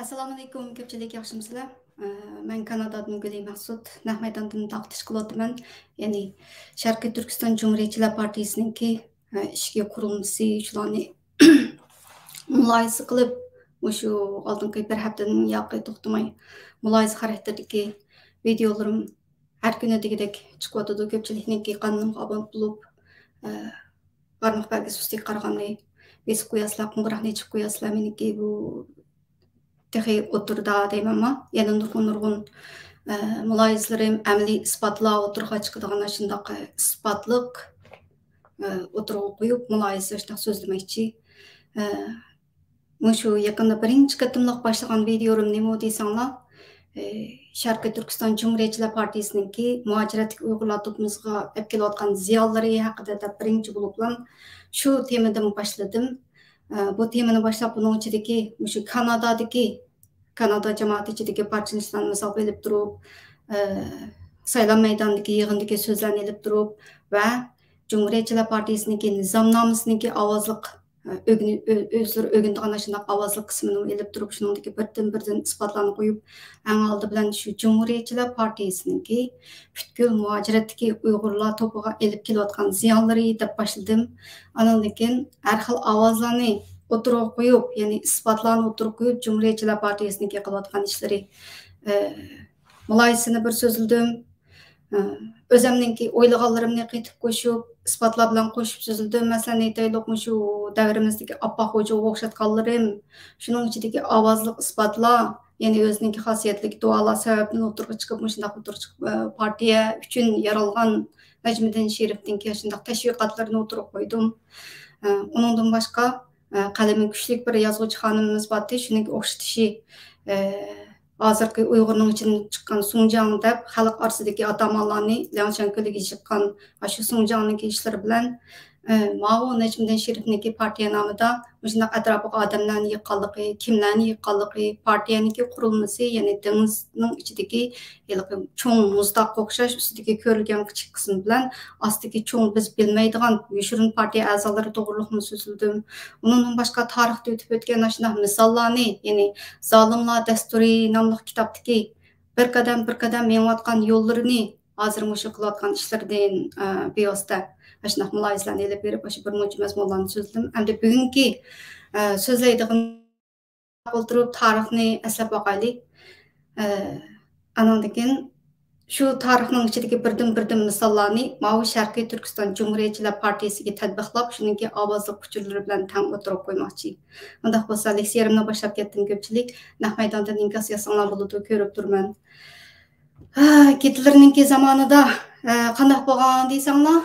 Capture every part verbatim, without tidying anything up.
ئەسسالامۇئەلەيكۇم، كۆپچىلىك ياخشىمۇسىلەر؟ ئە، مەن كانادادىن گۈلى مەخسۇت، نەق مەيداندىن تارقىتىش قىلىۋاتىمەن. يەنى شەرقىي تۈركىستان جۇمھۇرىيەتچىلەر پارتىيىسىنىڭكى، ئە، ئىچكى قۇرۇلمىسى شۇلارنى مۇلاھىزە قىلىپ، مۇشۇ ئالدىنقى بىر ھەپتىدىن ياقى توختىماي مۇلاھىزە خاراكتېرىدىكى ۋىدىيولىرىم ھەر كۈنى دېگۈدەك چىقىۋاتىدۇ. كۆپچىلىكنىڭكى قانىلىمغا ئابۇنە بولۇپ، ئە، بارماق بەلگىسى ئۈستىگە قارىغاننى بېسىپ قوياسىلەر، قوڭغۇراقنى ئېچىپ قوياسىلەر. مېنىڭكى بۇ تېخى ئوتتۇرىدا دەيمەنما، يەنە نۇرغۇن، نۇرغۇن، ئە، مۇلاھىزىلىرىم، ئەمەلىي ئىسپاتلار ئوتتۇرىغا چىقىدىغان، شۇنداق ئىسپاتلىق، ئە، ئوتتۇرىغا قويۇپ، مۇلاھىزە شۇنداق سۆزلىمەكچى. ئە، مۇشۇ يېقىندا بىرىنچى قېتىملىق باشلىغان ۋىدىيولىرىم نېمە دېسەڭلار، ئى، شەرقىي تۈركىستان جۇمھۇرىيەتچىلەر پارتىيىسىنىڭكى مۇھاجىرەتتىكى ئۇيغۇرلار توپىمىزغا ئەپ كېلىۋاتقان زىيانلىرى ھەققىدە دەپ بىرىنچى بولۇپلا شۇ تېمىدىن باشلىدىم. ئە، بۇ تېمىنى باشلاپ، بۇنىڭ ئىچىدىكى مۇشۇ كانادادىكى، كانادا جامائىتى ئىچىدىكى پارچىلىنىشلارنى مىسالغا ئېلىپ تۇرۇپ، ئە، سايلام مەيدانىدىكى يىغىندىكى سۆزلەرنى ئېلىپ تۇرۇپ ۋە جۇمھۇرىيەتچىلەر پارتىيىسىنىڭكى نىزامنامىسىنىڭكى ئاۋازلىق ئۆگىنى-، ئۆ-، ئۆزلىرى ئۆگىنىدىغان ئاشۇنداق ئاۋازلىق قىسمىنىمۇ ئېلىپ تۇرۇپ، شۇنىڭدىكى بىردىن-بىردىن ئىسپاتلارنى قويۇپ، ئەڭ ئالدى بىلەن شۇ جۇمھۇرىيەتچىلەر پارتىيىسىنىڭكى پۈتكۈل مۇھاجىرەتتىكى ئۇيغۇرلار توپىغا ئېلىپ كېلىۋاتقان زىيانلىرى دەپ باشلىدىم. ئانىڭدىن كېيىن ھەر خىل ئاۋازلارنى ئوتتۇرىغا قويۇپ، يەنى ئىسپاتلارنى ئوتتۇرىغا قويۇپ، جۇمھۇرىيەتچىلەر پارتىيىسىنىڭكى قىلىۋاتقان ئىشلىرى، ئە، مۇلاھىزىسىنى بىر سۆزلىدىم. ئۆزەمنىڭكى ئويلىغانلىرىمنى قېتىپ قوشۇپ، ئىسپاتلار بىلەن قوشۇپ سۆزلىدىم. مەسىلەن، ئېيتايلۇق، مۇشۇ دەۋرىمىزدىكى ئاپپاق خوجىغا ئوخشاتقانلىرىم، شۇنىڭ ئىچىدىكى ئاۋازلىق ئىسپاتلار، يەنى ئۆزىنىڭكى خاسىيەتلىك دۇئالار سەۋەبىدىن ئوتتۇرىغا چىقىپ، مۇشۇنداق ئوتتۇرىغا چىقىپ، ئە، پارتىيە ئۈچۈن يارالغان نەجمىدىن شېرىپنىڭكى شۇنداق تەشۋىقاتلىرىنى ئوتتۇرىغا قويدۇم. ئە، ئۇنىڭدىن باشقا، ئە، قەلىمى كۈچلۈك بىر يازغۇچى خانىمىمىز بارتى، شۇنىڭكى ئوخشىتىشى، ئە، ھازىرقى ئۇيغۇرنىڭ ئىچىدىن چىققان سۇڭجاڭ دەپ خەلق ئارىسىدىكى ئاتامانلارنى لياڭشان كۆلىگە يىغقان ئاشۇ سۇڭجاڭنىڭكى ئىشلىرى بىلەن، ئە، ماۋۇ نەجمىدىن شېرىپنىڭكى پارتىيە نامىدا مۇشۇنداق ئەتراپىغا ئادەملەرنى يىغقانلىقى، كىملەرنى يىغقانلىقى، پارتىيەنىڭكى قۇرۇلمىسى، يەنى دېڭىزنىڭ ئىچىدىكى ھېلىقى چوڭ مۇز تاغقا ئوخشاش، ئۈستىدىكى كۆرۈلگەن كىچىك قىسمى بىلەن ئاستىدىكى چوڭ بىز بىلمەيدىغان يوشۇرۇن پارتىيە ئەزالىرى توغرۇلۇقمۇ سۆزلىدىم. ئۇنىڭدىن باشقا تارىختا ئۆتۈپ ئۆتكەن ئاشۇنداق مىساللارنى، يەنى زالىملار دەستۇرى ناملىق كىتابتىكى بىر قەدەم، بىر قەدەم مېڭىۋاتقان يوللىرىنى ھازىر مۇشۇ قىلىۋاتقان ئىشلىرىدىن، ئە، بىۋاسىتە ئاشۇنداق مۇلاھىزىلەرنى ئېلىپ بېرىپ، ئاشۇ بىر مۇنچە مەزمۇنلارنى سۆزلىدىم. ئەمدى بۈگۈنكى، ئە، سۆزلەيدىغىنىم ئولتۇرۇپ تارىخنى ئەسلەپ باقايلى. ئە، ئانىڭدىن كېيىن شۇ تارىخنىڭ ئىچىدىكى بىردىن-بىردىن مىساللارنى ماۋۇ شەرقىي تۈركىستان جۇمھۇرىيەتچىلەر پارتىيىسىگە تەتبىقلاپ، شۇنىڭكى ئاۋازلىق ئۇچۇرلىرى بىلەن تەڭ ئوتتۇرىغا قويماقچى. ئۇنداق بولسا، لېكسىيەمنى باشلاپ كەتتىم، كۆپچىلىك. نەق مەيداندىن ئىنكاس يازساڭلار بولىدۇ، كۆرۈپ تۇرىمەن. ھە، گىتلېرنىڭكى زامانىدا، ئە، قانداق بولغان دېسەڭلار،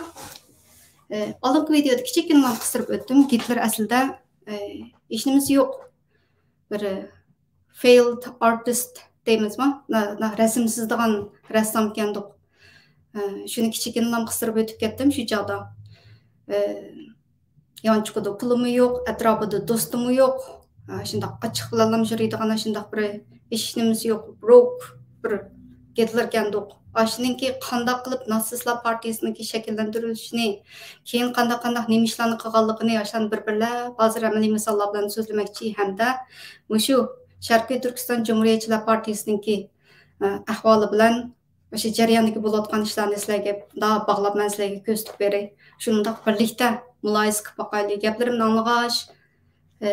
ئە، ئالدىنقى ۋىدېئودا كىچىككىنىلا قىستۇرۇپ ئۆتتۈم. گىتلېر ئەسلىدە، ئە، ھېچنېمىسى يوق. بىر، ئە، فېيلد ئارتىست دەيمىزما؟ نا-، نا-، رەسىم سىزىدىغان رەسسامكەندۇق. ئە، شۇنى كىچىككىنىلا قىستۇرۇپ ئۆتۈپ كەتتىم شۇ چاغدا. ئە، يانچۇقىدا پۇلىمۇ يوق، ئەتراپىدا دوستىمۇ يوق. ئە، شۇنداق ئاچچىق بىلەنلا يۈرىدىغان شۇنداق بىر ھېچنېمىسى يوق، بروك بىر گىتلېركەندۇق. ئاشۇنىڭكى قانداق قىلىپ ناتسىستلار پارتىيىسىنىڭكى شەكىللەندۈرۈلۈشىنى، كېيىن قانداق، قانداق نېمە ئىشلارنى قىلغانلىقىنى، ئاشۇلارنى بىر-بىرلەپ ھازىر ئەمەلىي مىساللار بىلەن سۆزلىمەكچى ھەمدە مۇشۇ شەرقىي تۈركىستان جۇمھۇرىيەتچىلەر پارتىيىسىنىڭكى، ئە، ئەھۋالى بىلەن ئاشۇ جەرياندىكى بولۇۋاتقان ئىشلارنى سىلەرگە مۇنداق باغلاپ مەن سىلەرگە كۆرسىتىپ بېرەي. شۇنداق بىرلىكتە مۇلاھىزە قىلىپ باقايلى. گەپلىرىمنى ئاڭلىغاچ، ئە،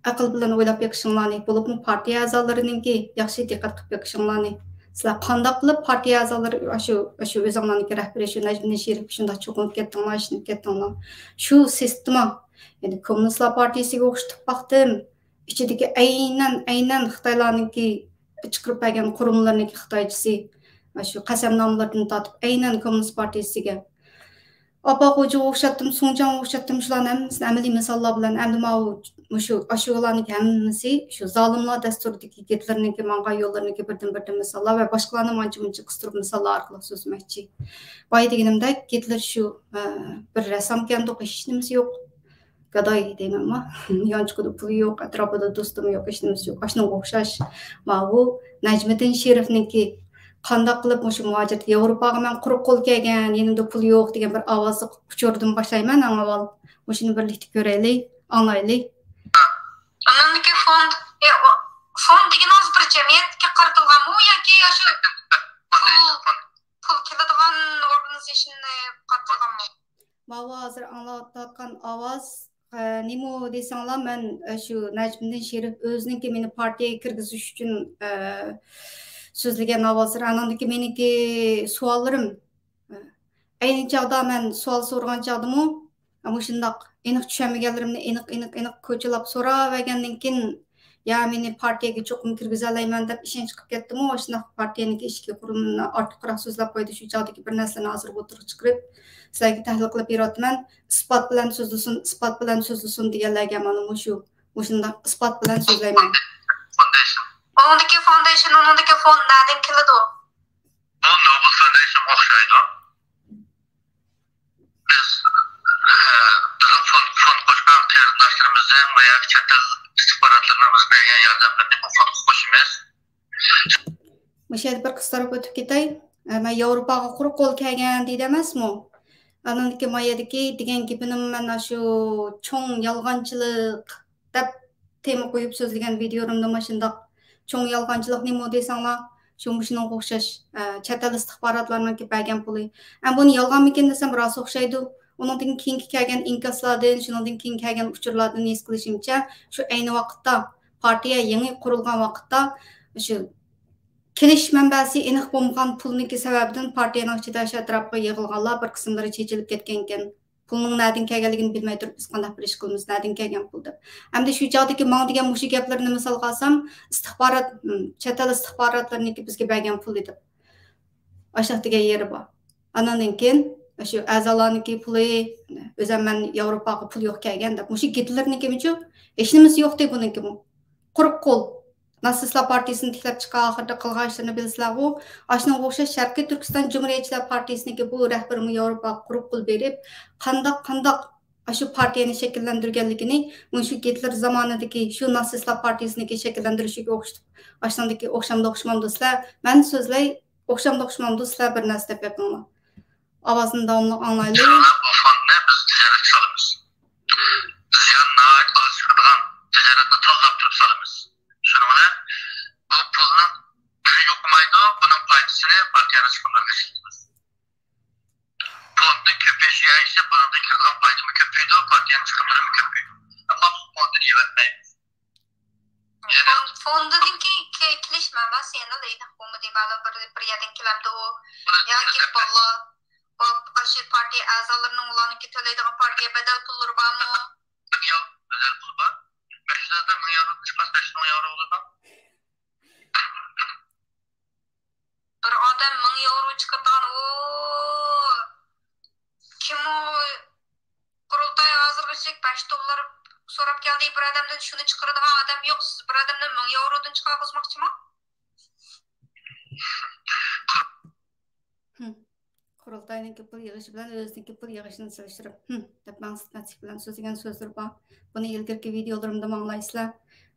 ئەقىل بىلەن ئويلاپ بېقىشىڭلارنى، بولۇپمۇ پارتىيە ئەزالىرىنىڭكى ياخشى دىققەت قىلىپ بېقىشىڭلارنى. سىلەر قانداق قىلىپ پارتىيە ئەزالىرى ئاشۇ، ئاشۇ ئۆزۈڭلارنىڭكى رەھبىرى شۇ نەجمىدىن شېرىپكە شۇنداق چوقۇنۇپ كەتتىڭلار، ئىشىنىپ كەتتىڭلار؟ شۇ سىستېما، يەنى كوممۇنىستلار پارتىيىسىگە ئوخشىتىپ باقتىم. ئىچىدىكى ئەينەن، ئەينەن خىتايلارنىڭكى چىقىرىپ بەرگەن قۇرۇلمىلىرىنىڭكى خىتايچىسى، شۇ قەسەمنامىلىرىدىن تارتىپ ئەينەن كوممۇنىست پارتىيىسىگە. ئاپپاق خوجىغا ئوخشاتتىم، سۇڭجاڭغا ئوخشاتتىم، شۇلارنى ھەممىسىنى ئەمەلىي مىساللار بىلەن، ئەمدى ماۋۇ، مۇشۇ، ئاشۇلارنىڭكى ھەممىسى شۇ زالىملار دەستۇرىدىكى گىتلېرنىڭكى ماڭغان يوللىرىنىڭكى بىردىن-بىردىن مىساللار ۋە باشقىلارنى مانچە-مۇنچە قىستۇرۇپ مىساللار ئارقىلىق سۆزلىمەكچى. بايا دېگىنىمدەك، گىتلېر شۇ، ئە، بىر رەسسامكەندۇق، ھېچنېمىسى يوق. گاداي دەيمەنما؟ يانچۇقىدا پۇلى يوق، ئەتراپىدا دوستىمۇ يوق، ھېچنېمىسى يوق. ئاشۇنىڭغا ئوخشاش. ماۋۇ نەجمىدىن شېرىفنىڭكى قانداق قىلىپ مۇشۇ مۇھاجىرەت ياۋروپاغا مەن قۇرۇق قول كەلگەن، يېنىمدا پۇل يوق دېگەن بىر ئاۋازلىق ئۇچۇردىن باشلايمەن ئەڭ ئاۋۋال. مۇشۇنى بىرلىكتە كۆرەيلى، ئاڭلايلى. ئانىڭدىكى فوند، ئى، ئۇ، فوند دېگىنىڭىز بىر جەمئىيەتكە قارىتىلغانمۇ ياكى ئاشۇ پۇل، پۇل كېلىدىغان ئورگانىزېيشنغا قارىتىلغانمۇ؟ ماۋۇ ھازىر ئاڭلاۋاتقان ئاۋاز، ئە، نېمە دېسەڭلار، مەن، ئە، شۇ نەجمىدىن شېرىپ ئۆزىنىڭكى مېنى پارتىيەگە كىرگۈزۈش ئۈچۈن، ئە، سۆزلىگەن ئاۋازلىرى، ئانىڭدىكى مېنىڭكى سوئاللىرىم. ئە، ئەينى چاغدا مەن سوئال سورىغان چاغدىمۇ، ئە، مۇشۇنداق ئېنىق چۈشەنمىگەنلىرىمنى ئېنىق، ئېنىق، ئېنىق كوچىلاپ سوراۋەرگەندىن كېيىن، يا مېنى پارتىيەگە چوقۇم كىرگۈزەلەيمەن دەپ ئىشەنچ قىلىپ كەتتىمۇ، ئاشۇنداق پارتىيەنىڭكى ئىچكى قۇرۇلمىنى ئارتۇقراق سۆزلەپ قويدى. شۇ چاغدىكى بىر نەرسىلەرنى ھازىر ئوتتۇرىغا چىقىرىپ، سىلەرگە تەھلىل قىلىپ بېرىۋاتىمەن. ئىسپات بىلەن سۆزلىسۇن، ئىسپات بىلەن سۆزلىسۇن دېگەنلەرگە مانا مۇشۇ، مۇشۇنداق ئىسپات بىلەن سۆزلەيمەن. فوندېيشن. ئۇنىڭدىكى فوندېيشن، ئۇنىڭدىكى فوند نەدىن كېلىدۇ؟ بۇ نوبېل فوندېيشنغا ئوخشايدۇ. بىز، ئە، بىزنىڭ فوند، فوند قوشقان قېرىنداشلىرىمىزنىڭ ۋە ياكى چەت ئەل ئىستىخباراتلىرىنىڭ بىز بەرگەن ياردەملىرىنى بۇ فوندقا قوشىمىز. مۇشۇ يەردە بىر قىستۇرۇپ ئۆتۈپ كېتەي. ئە، مەن ياۋروپاغا قۇرۇق قول كەلگەن دېدى ئەمەسمۇ؟ ئانىڭدىكى مايەدىكى دېگەن گېپىنىمۇ مەن ئاشۇ چوڭ يالغانچىلىق دەپ تېما قويۇپ سۆزلىگەن ۋىدىيولىرىمدا ماشۇنداق چوڭ يالغانچىلىق نېمە دېسەڭلار، شۇ مۇشۇنىڭغا ئوخشاش، ئە، چەت ئەل ئىستىخباراتلارنىڭكى بەرگەن پۇلى. ئەمما بۇنى يالغانمىكىن دېسەم، راست ئوخشايدۇ. ئۇنىڭدىن كېيىنكى كەلگەن ئىنكاسلاردىن، شۇنىڭدىن كېيىن كەلگەن ئۇچۇرلاردىن ھېس قىلىشىمچە، شۇ ئەينى ۋاقىتتا پارتىيە يېڭى قۇرۇلغان ۋاقىتتا، شۇ كېلىش مەنبەسى ئېنىق بولمىغان پۇلنىڭكى سەۋەبىدىن پارتىيەنىڭ ئىچىدە شۇ ئەتراپقا يىغىلغانلار بىر قىسىملىرى چېچىلىپ كەتكەنىكەن. پۇلنىڭ نەدىن كەلگەنلىكىنى بىلمەي تۇرۇپ، بىز قانداق بىر ئىش قىلىمىز، نەدىن كەلگەن پۇل دەپ. ئەمدى شۇ چاغدىكى ماڭا دېگەن مۇشۇ گەپلىرىنى مىسالغا ئالسام، ئىستىخبارات، م، چەت ئەل ئىستىخباراتلىرىنىڭكى بىزگە بەرگەن پۇلى دەپ. ئاشۇنداق دېگەن يېرى بار. ئانىڭدىن كېيىن شۇ ئەزالارنىڭكى پۇلى، ئۆزۈم مەن ياۋروپاغا پۇل يوق كەلگەن دەپ. مۇشۇ گىتلېرنىڭكىمۇچۇ؟ ھېچنېمىسى يوقتى بۇنىڭكىمۇ. قۇرۇق قول. ناتسىستلار پارتىيىسىنى تىكلەپ چىققان ئاخىرىدا قىلغان ئىشلىرىنى بىلىسىلەرغۇ. ئاشۇنىڭغا ئوخشاش شەرقىي تۈركىستان جۇمھۇرىيەتچىلەر پارتىيىسىنىڭكى بۇ رەھبىرىمۇ ياۋروپاغا قۇرۇق قول بېرىپ، قانداق، قانداق ئاشۇ پارتىيەنى شەكىللەندۈرگەنلىكىنى، مۇشۇ گىتلېر زامانىدىكى شۇ ناتسىستلار پارتىيىسىنىڭكى شەكىللەندۈرۈشىگە ئوخشىتىپ، ئاشۇنىڭدىكى ئوخشامدۇ ئوخشىمامدۇ سىلەر؟ مەن سۆزلەي، ئوخشامدۇ ئوخشىمامدۇ سىلەر بىر نەرسە دەپ بېقىڭلار. ئاۋازنى داۋاملىق ئاڭلايلى. بۇ فوندنى بىز تىجارەتكە سالىمىز. زىيان ناھايىتى ئاز چىقىدىغان تىجارەتنى تازىلاپ تۇرۇپ سالىمىز. شۇنىڭ بىلەن بۇ پۇلنىڭ بىرى يوقىمايدۇ، بۇنىڭ پايدىسىنى پارتىيەنىڭ چىقىملىرىغا ئىشلىتىمىز. فوندنىڭ كۆپىيىشىگە ئەگىشىپ، بۇنىڭدىن كىرىدىغان پايدىمۇ كۆپىيىدۇ، پارتىيەنىڭ چىقىملىرىمۇ كۆپىيىدۇ. ئەمما بۇ فوندنى يېۋەتمەيمىز. يەنە فوند-، فوندىدىنكى كېلىش مەنبەسى يەنىلا ئېنىق بولمىدى. مەلۇم بىر، بىر يەردىن كېلەمدۇ؟ بۇنى ياكى بالىلار، بۇ ئاشۇ پارتىيە ئەزالىرىنىڭ ئۇلارنىڭكى تۆلەيدىغان پارتىيە بەدەل پۇللىرى بارمۇ؟ مىڭ ياۋرو بەدەل پۇلى بار. بەش يۈز ئادەم مىڭ ياۋرودىن چىقماس، بەش مىڭ ياۋرو بولىدۇ. بىر ئادەم مىڭ ياۋرو چىقىرىدىغان، ئۇ كىم ئۇ؟ قۇرۇلتاي ھازىرغىچە بەش دوللار سوراپ كەلدى. بىر ئادەمدىن شۇنى چىقىرىدىغان ئادەم يوق. سىز بىر ئادەمدىن مىڭ ياۋرودىن چىقارغۇزماقچىمۇ؟ قۇرۇلتاينىڭكى پۇل يىغىشى بىلەن ئۆزىنىڭكى پۇل يىغىشىنى سېلىشتۇرۇپ، دەپ مەقسەتمەسلىك بىلەن سۆزلىگەن سۆزلىرى بار. بۇنى ئىلگىرىكى ۋىدىيولىرىمدىمۇ ئاڭلايسىلەر.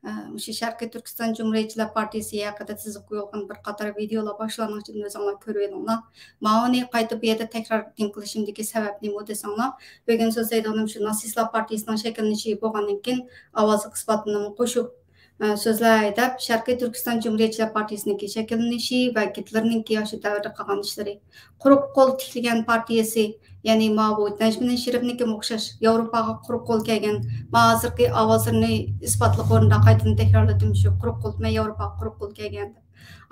ئە، مۇشۇ شەرقىي تۈركىستان جۇمھۇرىيەتچىلەر پارتىيىسى ھەققىدە تىزىپ قويۇلغان بىر قاتار ۋىدىيولار بار، شۇلارنىڭ ئىچىدىن ئۆزۈڭلار كۆرۈۋېلىڭلار. ماۋۇنى قايتا بۇ يەردە تەكرار قىلىشىمدىكى سەۋەب نېمە دېسەڭلار، بۈگۈن سۆزلەيدىغىنىم شۇ ناتسىستلار پارتىيىسىنىڭ شەكىللىنىشى بولغاندىن كېيىن ئاۋازلىق ئىسپاتنىمۇ قوشۇپ، ئە، سۆزلەي دەپ، شەرقىي تۈركىستان جۇمھۇرىيەتچىلەر پارتىيىسىنىڭكى شەكىللىنىشى ۋە گىتلېرنىڭكى ئاشۇ دەۋردە قىلغان ئىشلىرى، قۇرۇق قول تىكلىگەن پارتىيەسى، يەنى ماۋۇ نەجمىدىن شېرىپنىڭكىمۇ ئوخشاش ياۋروپاغا قۇرۇق قول كەلگەن، ما ھازىرقى ئاۋازلىرىنى ئىسپاتلىق ئورنىدا قايتىدىن تەكرارلىدىم، شۇ قۇرۇق قول، مەن ياۋروپاغا قۇرۇق قول كەلگەن دەپ.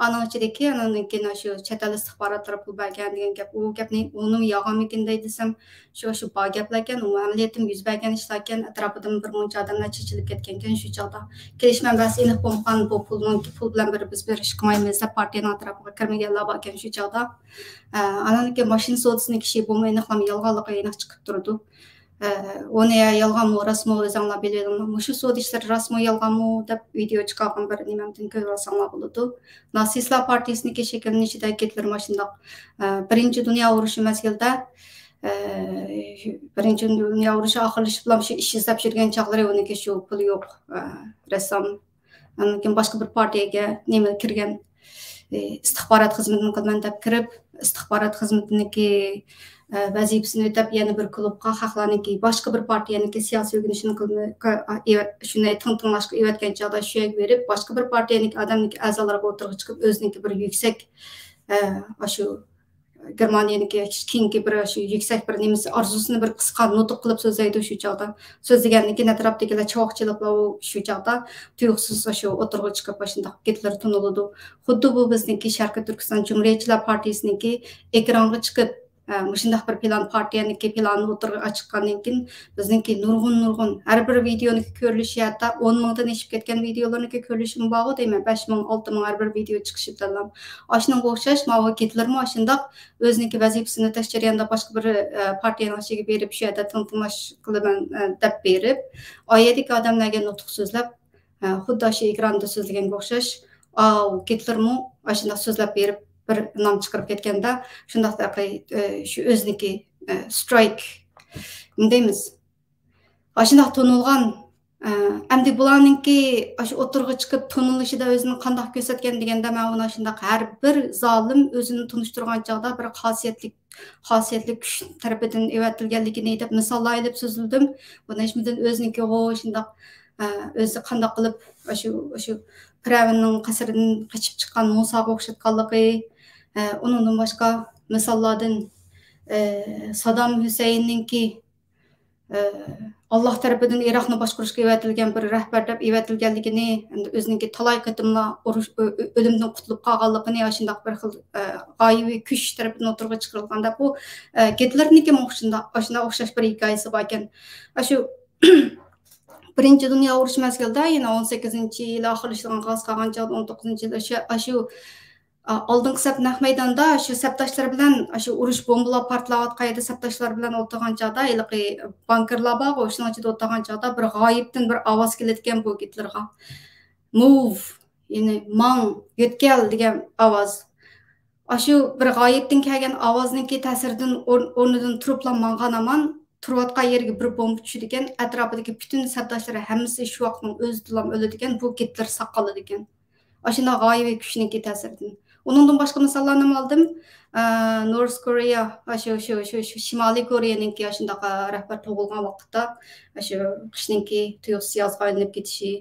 ئانىڭ ئىچىدىكى، ئانىڭدىن كېيىن شۇ چەت ئەل ئىستىخباراتلىرى پۇل بەرگەن دېگەن گەپ، ئۇ گەپنى ئۇنىمۇ يالغانمىكىن دەي دېسەم، شۇ، شۇ بار گەپلەركەن، ئۇ ئەمەلىيەتتىمۇ يۈز بەرگەن ئىشلاركەن، ئەتراپىدىمۇ بىر مۇنچە ئادەملەر چېچىلىپ كەتكەنكەن شۇ چاغدا. كېلىش مەنبەسى ئېنىق بولمىغان بۇ پۇلنىڭ، پۇل بىلەن بىر بىز بېرىش قىلمايمىز دەپ پارتىيەنىڭ ئەتراپىغا كىرمىگەنلەر باركەن شۇ چاغدا. ئە، ئانىڭدىن كېيىن ماشىنا سودىسىنىڭ كىشى بۇمۇ ئېنىقلام يالغانلىقى ئېنىق چىقىپ تۇرىدۇ. ئە، ئۇنى يالغانمۇ، راستمۇ ئۆزۈڭلار بىلىۋېلىڭلار. مۇشۇ سودا ئىشلىرى راستمۇ، يالغانمۇ دەپ ۋىدېو چىقارغان بىر نېمەمدىن كۆرۈۋالساڭلار بولىدۇ. ناتسىستلار پارتىيىسىنىڭكى شەكىللىنىشىدە گىتلېر ماشۇنداق، ئە، بىرىنچى دۇنيا ئۇرۇشى مەزگىلىدە، ئە، بىرىنچى دۇنيا ئۇرۇشى ئاخىرلىشىپلا شۇ ئىش ئىزدەپ يۈرگەن چاغلىرى ئۇنىڭكى شۇ پۇلى يوق، ئە، رەسسام. ئاندىن كېيىن باشقا بىر پارتىيەگە نېمە كىرگەن، ئى، ئىستىخبارات خىزمىتىنى قىلىمەن دەپ كىرىپ، ئىستىخبارات خىزمىتىنىڭكى، ئە، ۋەزىپىسىنى ئۆتەپ، يەنە بىر كۇلۇبقا خەقلەرنىڭكى، باشقا بىر پارتىيەنىڭكى سىياسىي ئۆگىنىشىنى قىلمى-، ئىۋە-، شۇنى تىڭ-، تىڭلاش-، ئىۋەتكەن چاغدا شۇ يەرگە بېرىپ، باشقا بىر پارتىيەنىڭكى ئادەمنىڭكى ئەزالىرىغا ئوتتۇرىغا چىقىپ، ئۆزىنىڭكى بىر يۈكسەك، ئە، ئاشۇ گېرمانىيەنىڭكى كېيىنكى بىر شۇ يۈكسەك بىر نېمىسى، ئارزۇسىنى بىر قىسقا نۇتۇق قىلىپ سۆزلەيدۇ شۇ چاغدا. سۆزلىگەندىن كېيىن ئەتراپتىكىلەر چاۋاك چېلىپلا ئۇ شۇ چاغدا تۇيۇقسىز شۇ ئوتتۇرىغا چىقىپ، ئاشۇنداق گىتلېر تونۇلىدۇ. خۇددى بۇ بىزنىڭكى شەرقىي تۈركىستان جۇمھۇرىيەتچىلەر پارتىيىسىنىڭكى ئېكرانغا چىقىپ، ئە، مۇشۇنداق بىر پىلان پارتىيەنىڭكى پىلانىنى ئوتتۇرىغا چىققاندىن كېيىن، بىزنىڭكى نۇرغۇن، نۇرغۇن ھەر بىر ۋىدېونىڭكى كۆرۈلۈشى، ھەتتا ئون مىڭدىن ئېشىپ كەتكەن ۋىدېولارنىڭكى كۆرۈلۈشىمۇ بارغۇ دەيمەن. بەش مىڭ، ئالتە مىڭ ھەر بىر ۋىدېو چىقىشى بىلەنلا. ئاشۇنىڭغا ئوخشاش، ماۋۇ گىتلېرمۇ ئاشۇنداق ئۆزىنىڭكى ۋەزىپىسىنى ئۆتەش جەريانىدا باشقا بىر، ئە، پارتىيەنىڭ ئىچىگە بېرىپ، شۇ يەردە تىڭ-، تىڭلاش قىلىمەن، ئە، دەپ بېرىپ، ئا يەردىكى ئادەملەرگە نۇتۇق سۆزلەپ، ئە، خۇددى ئاشۇ ئېكراندا سۆزلىگەنگە ئوخشاش، ئاۋۇ گىتلېرمۇ ئاشۇنداق سۆزلەپ بېرىپ، بىر نام چىقىرىپ كەتكەندە، شۇنداق، ئە، شۇ ئۆزىنىڭكى، ئە، سترايك، نېمە دەيمىز؟ ئاشۇنداق تونۇلغان، ئە، ئەمدى بۇلارنىڭكى ئاشۇ ئوتتۇرىغا چىقىپ تونۇلۇشىدا ئۆزىنى قانداق كۆرسەتكەن دېگەندە، مەن ئۇنى ئاشۇنداق ھەر بىر زالىم ئۆزىنى تونۇشتۇرغان چاغدا بىر خاسىيەتلىك، خاسىيەتلىك كۈچ تەرىپىدىن ئېۋەتىلگەنلىكىنى دەپ مىساللار ئېلىپ سۆزلىدىم. بۇ نەجمىدىن ئۆزىنىڭكىغۇ شۇنداق، ئە، ئۆزى قانداق قىلىپ ئاشۇ، ئاشۇ پىرئەۋننىڭ قەسرىدىن قېچىپ چىققان مۇساغا ئوخشاتقانلىقى، ئە، ئۇنىڭدىن باشقا مىساللاردىن، ئە، سادام ھۈسەيىننىڭكى ئاللاھ تەرىپىدىن ئىراقنى باشقۇرۇشقا ئەۋەتىلگەن بىر رەھبەر دەپ ئەۋەتىلگەنلىكىنى، ئەمدى ئۆزىنىڭكى تالاي قېتىملا ئۇرۇش، ئۆ-، ئۆ-، ئۆلۈمدىن قۇتۇلۇپ قالغانلىقىنى، ئاشۇنداق بىر خىل، ئە، غايىۋى كۈچ تەرىپىدىن ئوتتۇرىغا چىقىرىلغان دەپ، بۇ، ئە، گىتلېرنىڭكىمۇ شۇنداق، ئاشۇنداق ئوخشاش بىر ھېكايىسى باركەن. ئاشۇ بىرىنچى دۇنيا ئۇرۇشى مەزگىلىدە، يەنە ئون سەككىزىنچى يىل ئاخىرلىشىدىغان، ئاز قالغان چاغدا ئون توققۇزىنچى يىل، ئاشۇ، ئاشۇ ئا، ئالدىنقى سەپ نەق مەيداندا شۇ سەپداشلىرى بىلەن شۇ ئۇرۇش بومبىلار پارتلاۋاتقان يەردە سەپداشلار بىلەن ئولتۇرغان چاغدا، ھېلىقى بانكىرلار بارغۇ، شۇنىڭ ئىچىدە ئولتۇرغان چاغدا بىر غايىبتىن بىر ئاۋاز كېلىدىكەن بۇ گىتلېرغا. موۋ، يەنى ماڭ، يۆتكەل دېگەن ئاۋاز. ئاشۇ بىر غايىبتىن كەلگەن ئاۋازنىڭكى تەسىرىدىن ئور-، ئورنىدىن تۇرۇپلا ماڭغان ھامان، تۇرۇۋاتقان يېرىگە بىر بومبا چۈشىدىكەن، ئەتراپىدىكى پۈتۈن سەپداشلىرى ھەممىسى شۇ ۋاقىتنىڭ ئۆزىدىلا ئۆلىدىكەن، بۇ گىتلېر ساق قالىدىكەن. ئاشۇنداق غايىۋى كۈچنىڭكى تەسىرىدىن. ئۇنىڭدىن باشقا مىساللارنىمۇ ئالدىم. ئە، نورس كورېيا، شۇ، شۇ، شۇ، شۇ شىمالىي كورېيەنىڭكى ئاشۇنداق، ئە، رەھبەر تۇغۇلغان ۋاقىتتا، شۇ قىشنىڭكى تۇيۇقسىز يازغا ئايلىنىپ كېتىشى،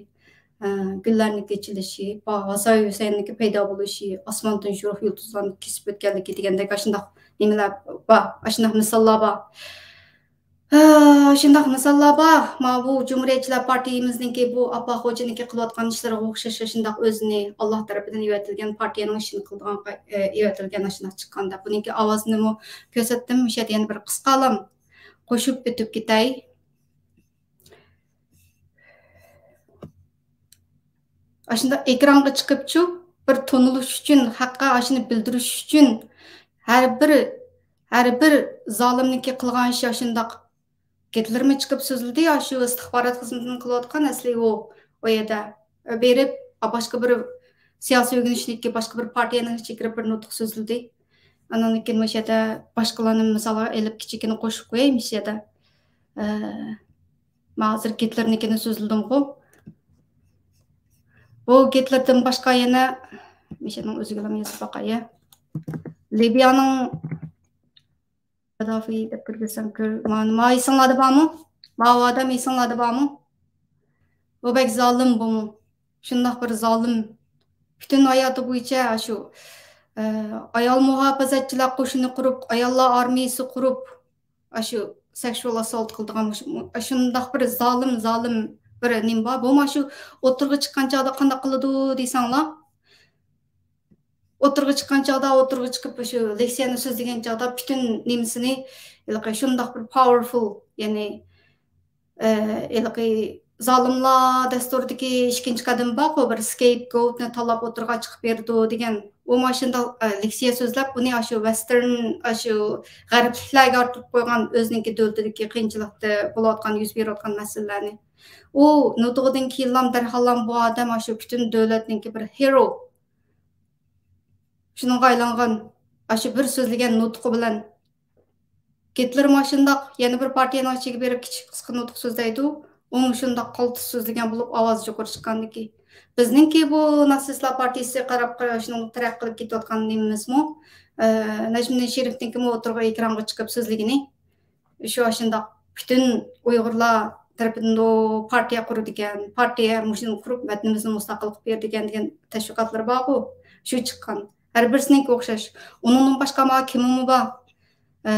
ئە، گۈللەرنىڭكى ئېچىلىشى، با-، ھاساي ھۈسەيننىڭكى پەيدا بولۇشى، ئاسماندىن شۇ يۇلتۇزلارنى كېسىپ ئۆتكەنلىكى دېگەندەك ئاشۇنداق نېمىلەر بار، ئاشۇنداق مىساللار بار. ھە، شۇنداق مىساللار بار. ماۋۇ جۇمھۇرىيەتچىلەر پارتىيىمىزنىڭكى بۇ ئاپا خوجىنىڭكى قىلىۋاتقان ئىشلىرىغا ئوخشاش، شۇنداق ئۆزىنى ئاللاھ تەرىپىدىن ئېۋەتىلگەن پارتىيەنىڭ ئىشىنى قىلىدىغان، ئە، ئېۋەتىلگەن ئاشۇنداق چىققان دەپ. بۇنىڭكى ئاۋازىنىمۇ كۆرسەتتىم. مۇشۇ يەردە يەنە بىر قىسقالام قوشۇپ ئۆتۈپ كېتەي. ئاشۇنداق ئېكرانغا چىقىپچۇ، بىر تونۇلۇش ئۈچۈن، خەققە ئاشۇنى بىلدۈرۈش ئۈچۈن ھەر بىر، ھەر بىر زالىمنىڭكى قىلغان ئىشى ئاشۇنداق گىتلېرمۇ چىقىپ سۆزلىدى، ئاشۇ ئىستىخبارات خىزمىتىنى قىلىۋاتقان ئەسلى ئۇ، ئۇ يەردە بېرىپ، باشقا بىر سىياسىي ئۆگىنىشلىككە باشقا بىر پارتىيەنىڭ ئىچىگە كىرىپ بىر نۇتۇق سۆزلىدى. ئاندىن كېيىن مۇشۇ يەردە باشقىلارنى مىسالغا ئېلىپ كىچىككىنە قوشۇپ قوياي مۇشۇ يەردە. ئە، مەن ھازىر گىتلېرنىڭكىنى سۆزلىدىمغۇ. بۇ گىتلېردىن باشقا يەنە، مۇشۇنىڭ ئۆزىگىلا يېزىپ باقاي. لىبىيانىڭ قادافى دەپ كىرگۈزسەم كۆر-، ما-، ما ئېسىڭلاردا بارمۇ؟ ماۋۇ ئادەم ئېسىڭلاردا بارمۇ؟ بۇ بەك زالىم بۇمۇ. شۇنداق بىر زالىم. پۈتۈن ھاياتى بويىچە شۇ، ئە، ئايال مۇھاپىزەتچىلەر قوشۇنى قۇرۇپ، ئاياللار ئارمىيىسى قۇرۇپ، ئاشۇ سېكشۇئال ئاسسالت قىلىدىغان مۇش-، مۇ-، شۇنداق بىر زالىم، زالىم بىر نېمە بار. بۇمۇ ئاشۇ ئوتتۇرىغا چىققان چاغدا قانداق قىلىدۇ دېسەڭلار، ئوتتۇرىغا چىققان چاغدا، ئوتتۇرىغا چىقىپ شۇ لېكسىيەنى سۆزلىگەن چاغدا پۈتۈن نېمىسىنى ھېلىقى شۇنداق بىر پاۋېرفۇل، يەنى، ئە، ھېلىقى زالىملار دەستۇرىدىكى ئىككىنچى قەدىمى بارغۇ، بىر سكېيپگوتنى تاللاپ ئوتتۇرىغا چىقىپ بېرىدۇ دېگەن. ئۇ ماشۇنداق، ئە، لېكسىيە سۆزلەپ، بۇنى ئاشۇ ۋەستېرن، ئاشۇ غەربلىكلەرگە ئارتىپ قويغان ئۆزىنىڭكى دۆلىتىدىكى قىيىنچىلىقتا بولۇۋاتقان، يۈز بېرىۋاتقان مەسىلىلەرنى. ئۇ نۇتۇقىدىن كېيىنلام دەرھاللام بۇ ئادەم ئاشۇ پۈتۈن دۆلەتنىڭكى بىر ھېرو. شۇنىڭغا ئايلانغان ئاشۇ بىر سۆزلىگەن نۇتقى بىلەن. گىتلېر ماشۇنداق يەنە بىر پارتىيەنىڭ ئىچىگە بېرىپ كىچىك قىسقا نۇتۇق سۆزلەيدۇ. ئۇمۇ شۇنداق قالتىس سۆزلىگەن بولۇپ، ئاۋازى يۇقىرى چىققاندىكى. بىزنىڭكى بۇ ناتسىستلار پارتىيىسى قاراپ، قاراپ شۇنىڭغا تەرەققىي قىلىپ كېتىۋاتقان نېمىمىزمۇ، ئە، نەجمىدىن شېرىپنىڭكىمۇ ئوتتۇرىغا ئېكرانغا چىقىپ سۆزلىگىنى، شۇ ئاشۇنداق پۈتۈن ئۇيغۇرلار تەرىپىدىن پارتىيە قۇرىدىكەن، پارتىيە مۇشۇنى قۇرۇپ ۋەتىنىمىزنى مۇستەقىل قىلىپ بېرىدىكەن دېگەن تەشۋىقاتلىرى بارغۇ، شۇ چىققان. ھەر بىرسىنىڭكى ئوخشاش. ئۇنىڭدىن باشقا مانا كىممۇ بار؟ ئە،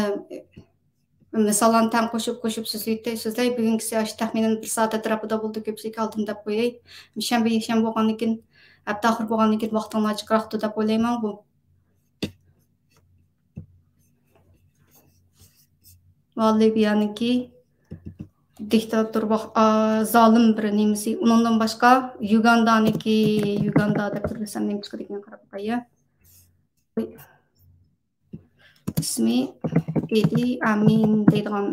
مىساللارنى تەڭ قوشۇپ، قوشۇپ سۆزلەي-، سۆزلەي. بۈگۈنكىسى ئاشۇ تەخمىنەن بىر سائەت ئەتراپىدا بولدى، كۆپچىلىك ئالدىن دەپ قوياي. شەنبە، يەكشەنبە بولغاندىن كېيىن، ھەپتە ئاخىرى بولغاندىن كېيىن ۋاقتىڭلار جىقراقتۇ دەپ ئويلايمەن بۇ. ۋاللىبىيانىڭكى دىكتاتور ۋاق-، ئا، زالىم بىر نېمىسى. ئۇنىڭدىن باشقا يۇگاندانىڭكى، يۇگاندا دەپ تۇرۇۋەتسەم نېمە چىقىدىكەن، قاراپ باقاي. ئىسمى ئىدى ئامىن دەيدىغان.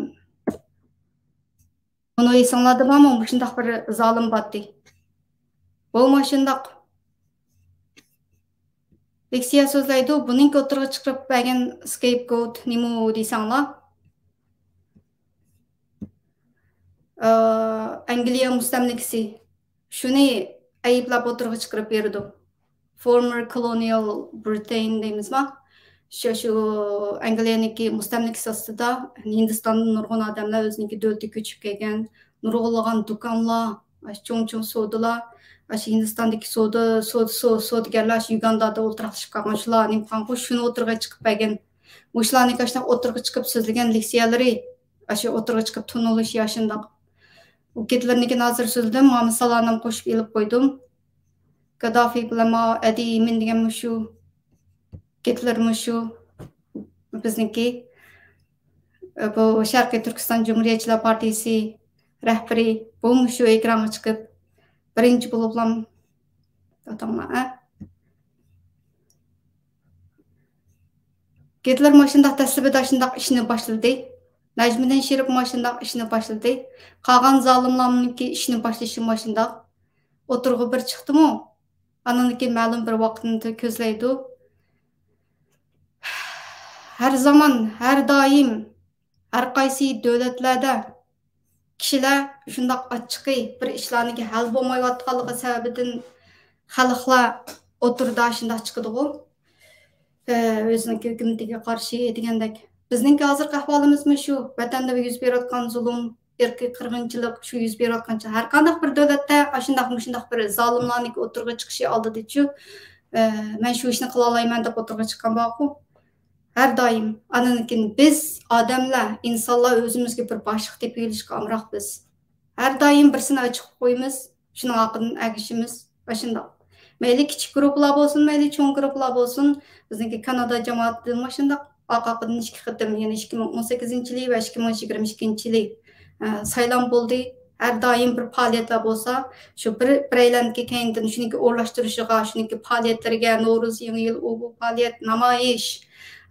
بۇنى ئېسىڭلاردا بارمۇ؟ مۇشۇنداق بىر زالىم بارتى. بۇ مۇشۇنداق لېكسىيە سۆزلەيدۇ. بۇنىڭكى ئوتتۇرىغا چىقىرىپ بەرگەن سكېيپگوت نېمە دېسەڭلار، ئە، ئەنگلىيە مۇستەملىكىسى. شۇنى ئەيىبلەپ ئوتتۇرىغا چىقىرىپ بېرىدۇ. Former colonial Britain دەيمىزما؟ شۇ، شۇ ئەنگلىيەنىڭكى مۇستەملىكىسى ئاستىدا ھىندىستاندىن نۇرغۇن ئادەملەر ئۆزىنىڭكى دۆلىتىگە كۆچۈپ كەلگەن، نۇرغۇنلىغان دۇكانلار، ئاشۇ چوڭ-چوڭ سودىلار، ئاشۇ ھىندىستاندىكى سودا، سودا، سو-، سودىگەرلەر ئاشۇ يۇگاندادا ئولتۇراقلىشىپ قالغان، شۇلار نېمە قىلغانغۇ، شۇنى ئوتتۇرىغا چىقىپ بەرگەن. مۇشۇلارنىڭكى ئاشۇنداق ئوتتۇرىغا چىقىپ سۆزلىگەن لېكسىيەلىرى، ئاشۇ ئوتتۇرىغا چىقىپ تونۇلۇشى ئاشۇنداق. ئۇ گىتلېرنىڭكىنى ھازىر سۆزلىدىم، مانا مىساللارنى قوشۇپ ئېلىپ قويدۇم. گاددافى بىلەن ماۋۇ ئەدى ئىمىن دېگەن مۇشۇ، گىتلېر مۇشۇ، بىزنىڭكى، بۇ شەرقىي تۈركىستان جۇمھۇرىيەتچىلەر پارتىيىسى رەھبىرى، بۇ مۇشۇ ئېكرانغا چىقىپ، بىرىنچى بولۇپلام، ئاتاڭلار، ئە؟ گىتلېر ماشۇنداق دەسلىپىدە شۇنداق ئىشنى باشلىدى. نەجمىدىن شېرىپ ماشۇنداق ئىشنى باشلىدى. قالغان زالىملارنىڭكى ئىشنى باشلىشى ماشۇنداق. ئوتتۇرىغا بىر چىقتىمۇ، ئاندىن كېيىن مەلۇم بىر ۋاقىتنى كۆزلەيدۇ. ھەر زامان، ھەر دائىم، ھەر قايسى دۆلەتلەردە كىشىلەر شۇنداق ئاچچىقى بىر ئىشلارنىڭكى ھەل بولمايۋاتقانلىقى سەۋەبىدىن خەلقلەر ئوتتۇرىدا شۇنداق چىقىدىغۇ. ئە، ئۆزىنىڭكى ھۆكۈمىتىگە قارشى دېگەندەك. بىزنىڭكى ھازىرقى ئەھۋالىمىزمۇ شۇ. ۋەتەندە يۈز بېرىۋاتقان زۇلۇم، ئىرقىي قىرغىنچىلىق شۇ يۈز بېرىۋاتقانچە، ھەر قانداق بىر دۆلەتتە ئاشۇنداق، مۇشۇنداق بىر زالىملارنىڭكى ئوتتۇرىغا چىقىشى ئالدىدىچۇ، ئە، مەن شۇ ئىشنى قىلالايمەن دەپ ئوتتۇرىغا چىققان بارغۇ. ھەر دائىم. ئاندىن كېيىن بىز ئادەملەر، ئىنسانلار ئۆزىمىزگە بىر باشلىق تېپىۋېلىشقا ئامراق بىز. ھەر دائىم بىرسىنى ئاچىقىپ قويىمىز، شۇنىڭ ئارقىدىن ئەگىشىمىز. ئاشۇنداق. مەيلى كىچىك گۇرۇپپىلار بولسۇن، مەيلى چوڭ گۇرۇپپىلار بولسۇن، بىزنىڭكى كانادا جامائىتىدىمۇ شۇنداق. ئارقا-ئارقىدىن ئىككى قېتىم، يەنى ئىككى مىڭ ئون سەككىزىنچى يىلى ۋە ئىككى مىڭ يىگىرمە ئىككىنچى يىلى، ئە، سايلام بولدى. ھەر دائىم بىر پائالىيەتلەر بولسا، شۇ بىر، بىرەيلەننىڭكى كەينىدىن شۇنىڭكى ئورۇنلاشتۇرۇشىغا، شۇنىڭكى پائالىيەتلىرىگە، نورۇز، يېڭى يىل، ئۇ بۇ پائالىيەت، نامايىش،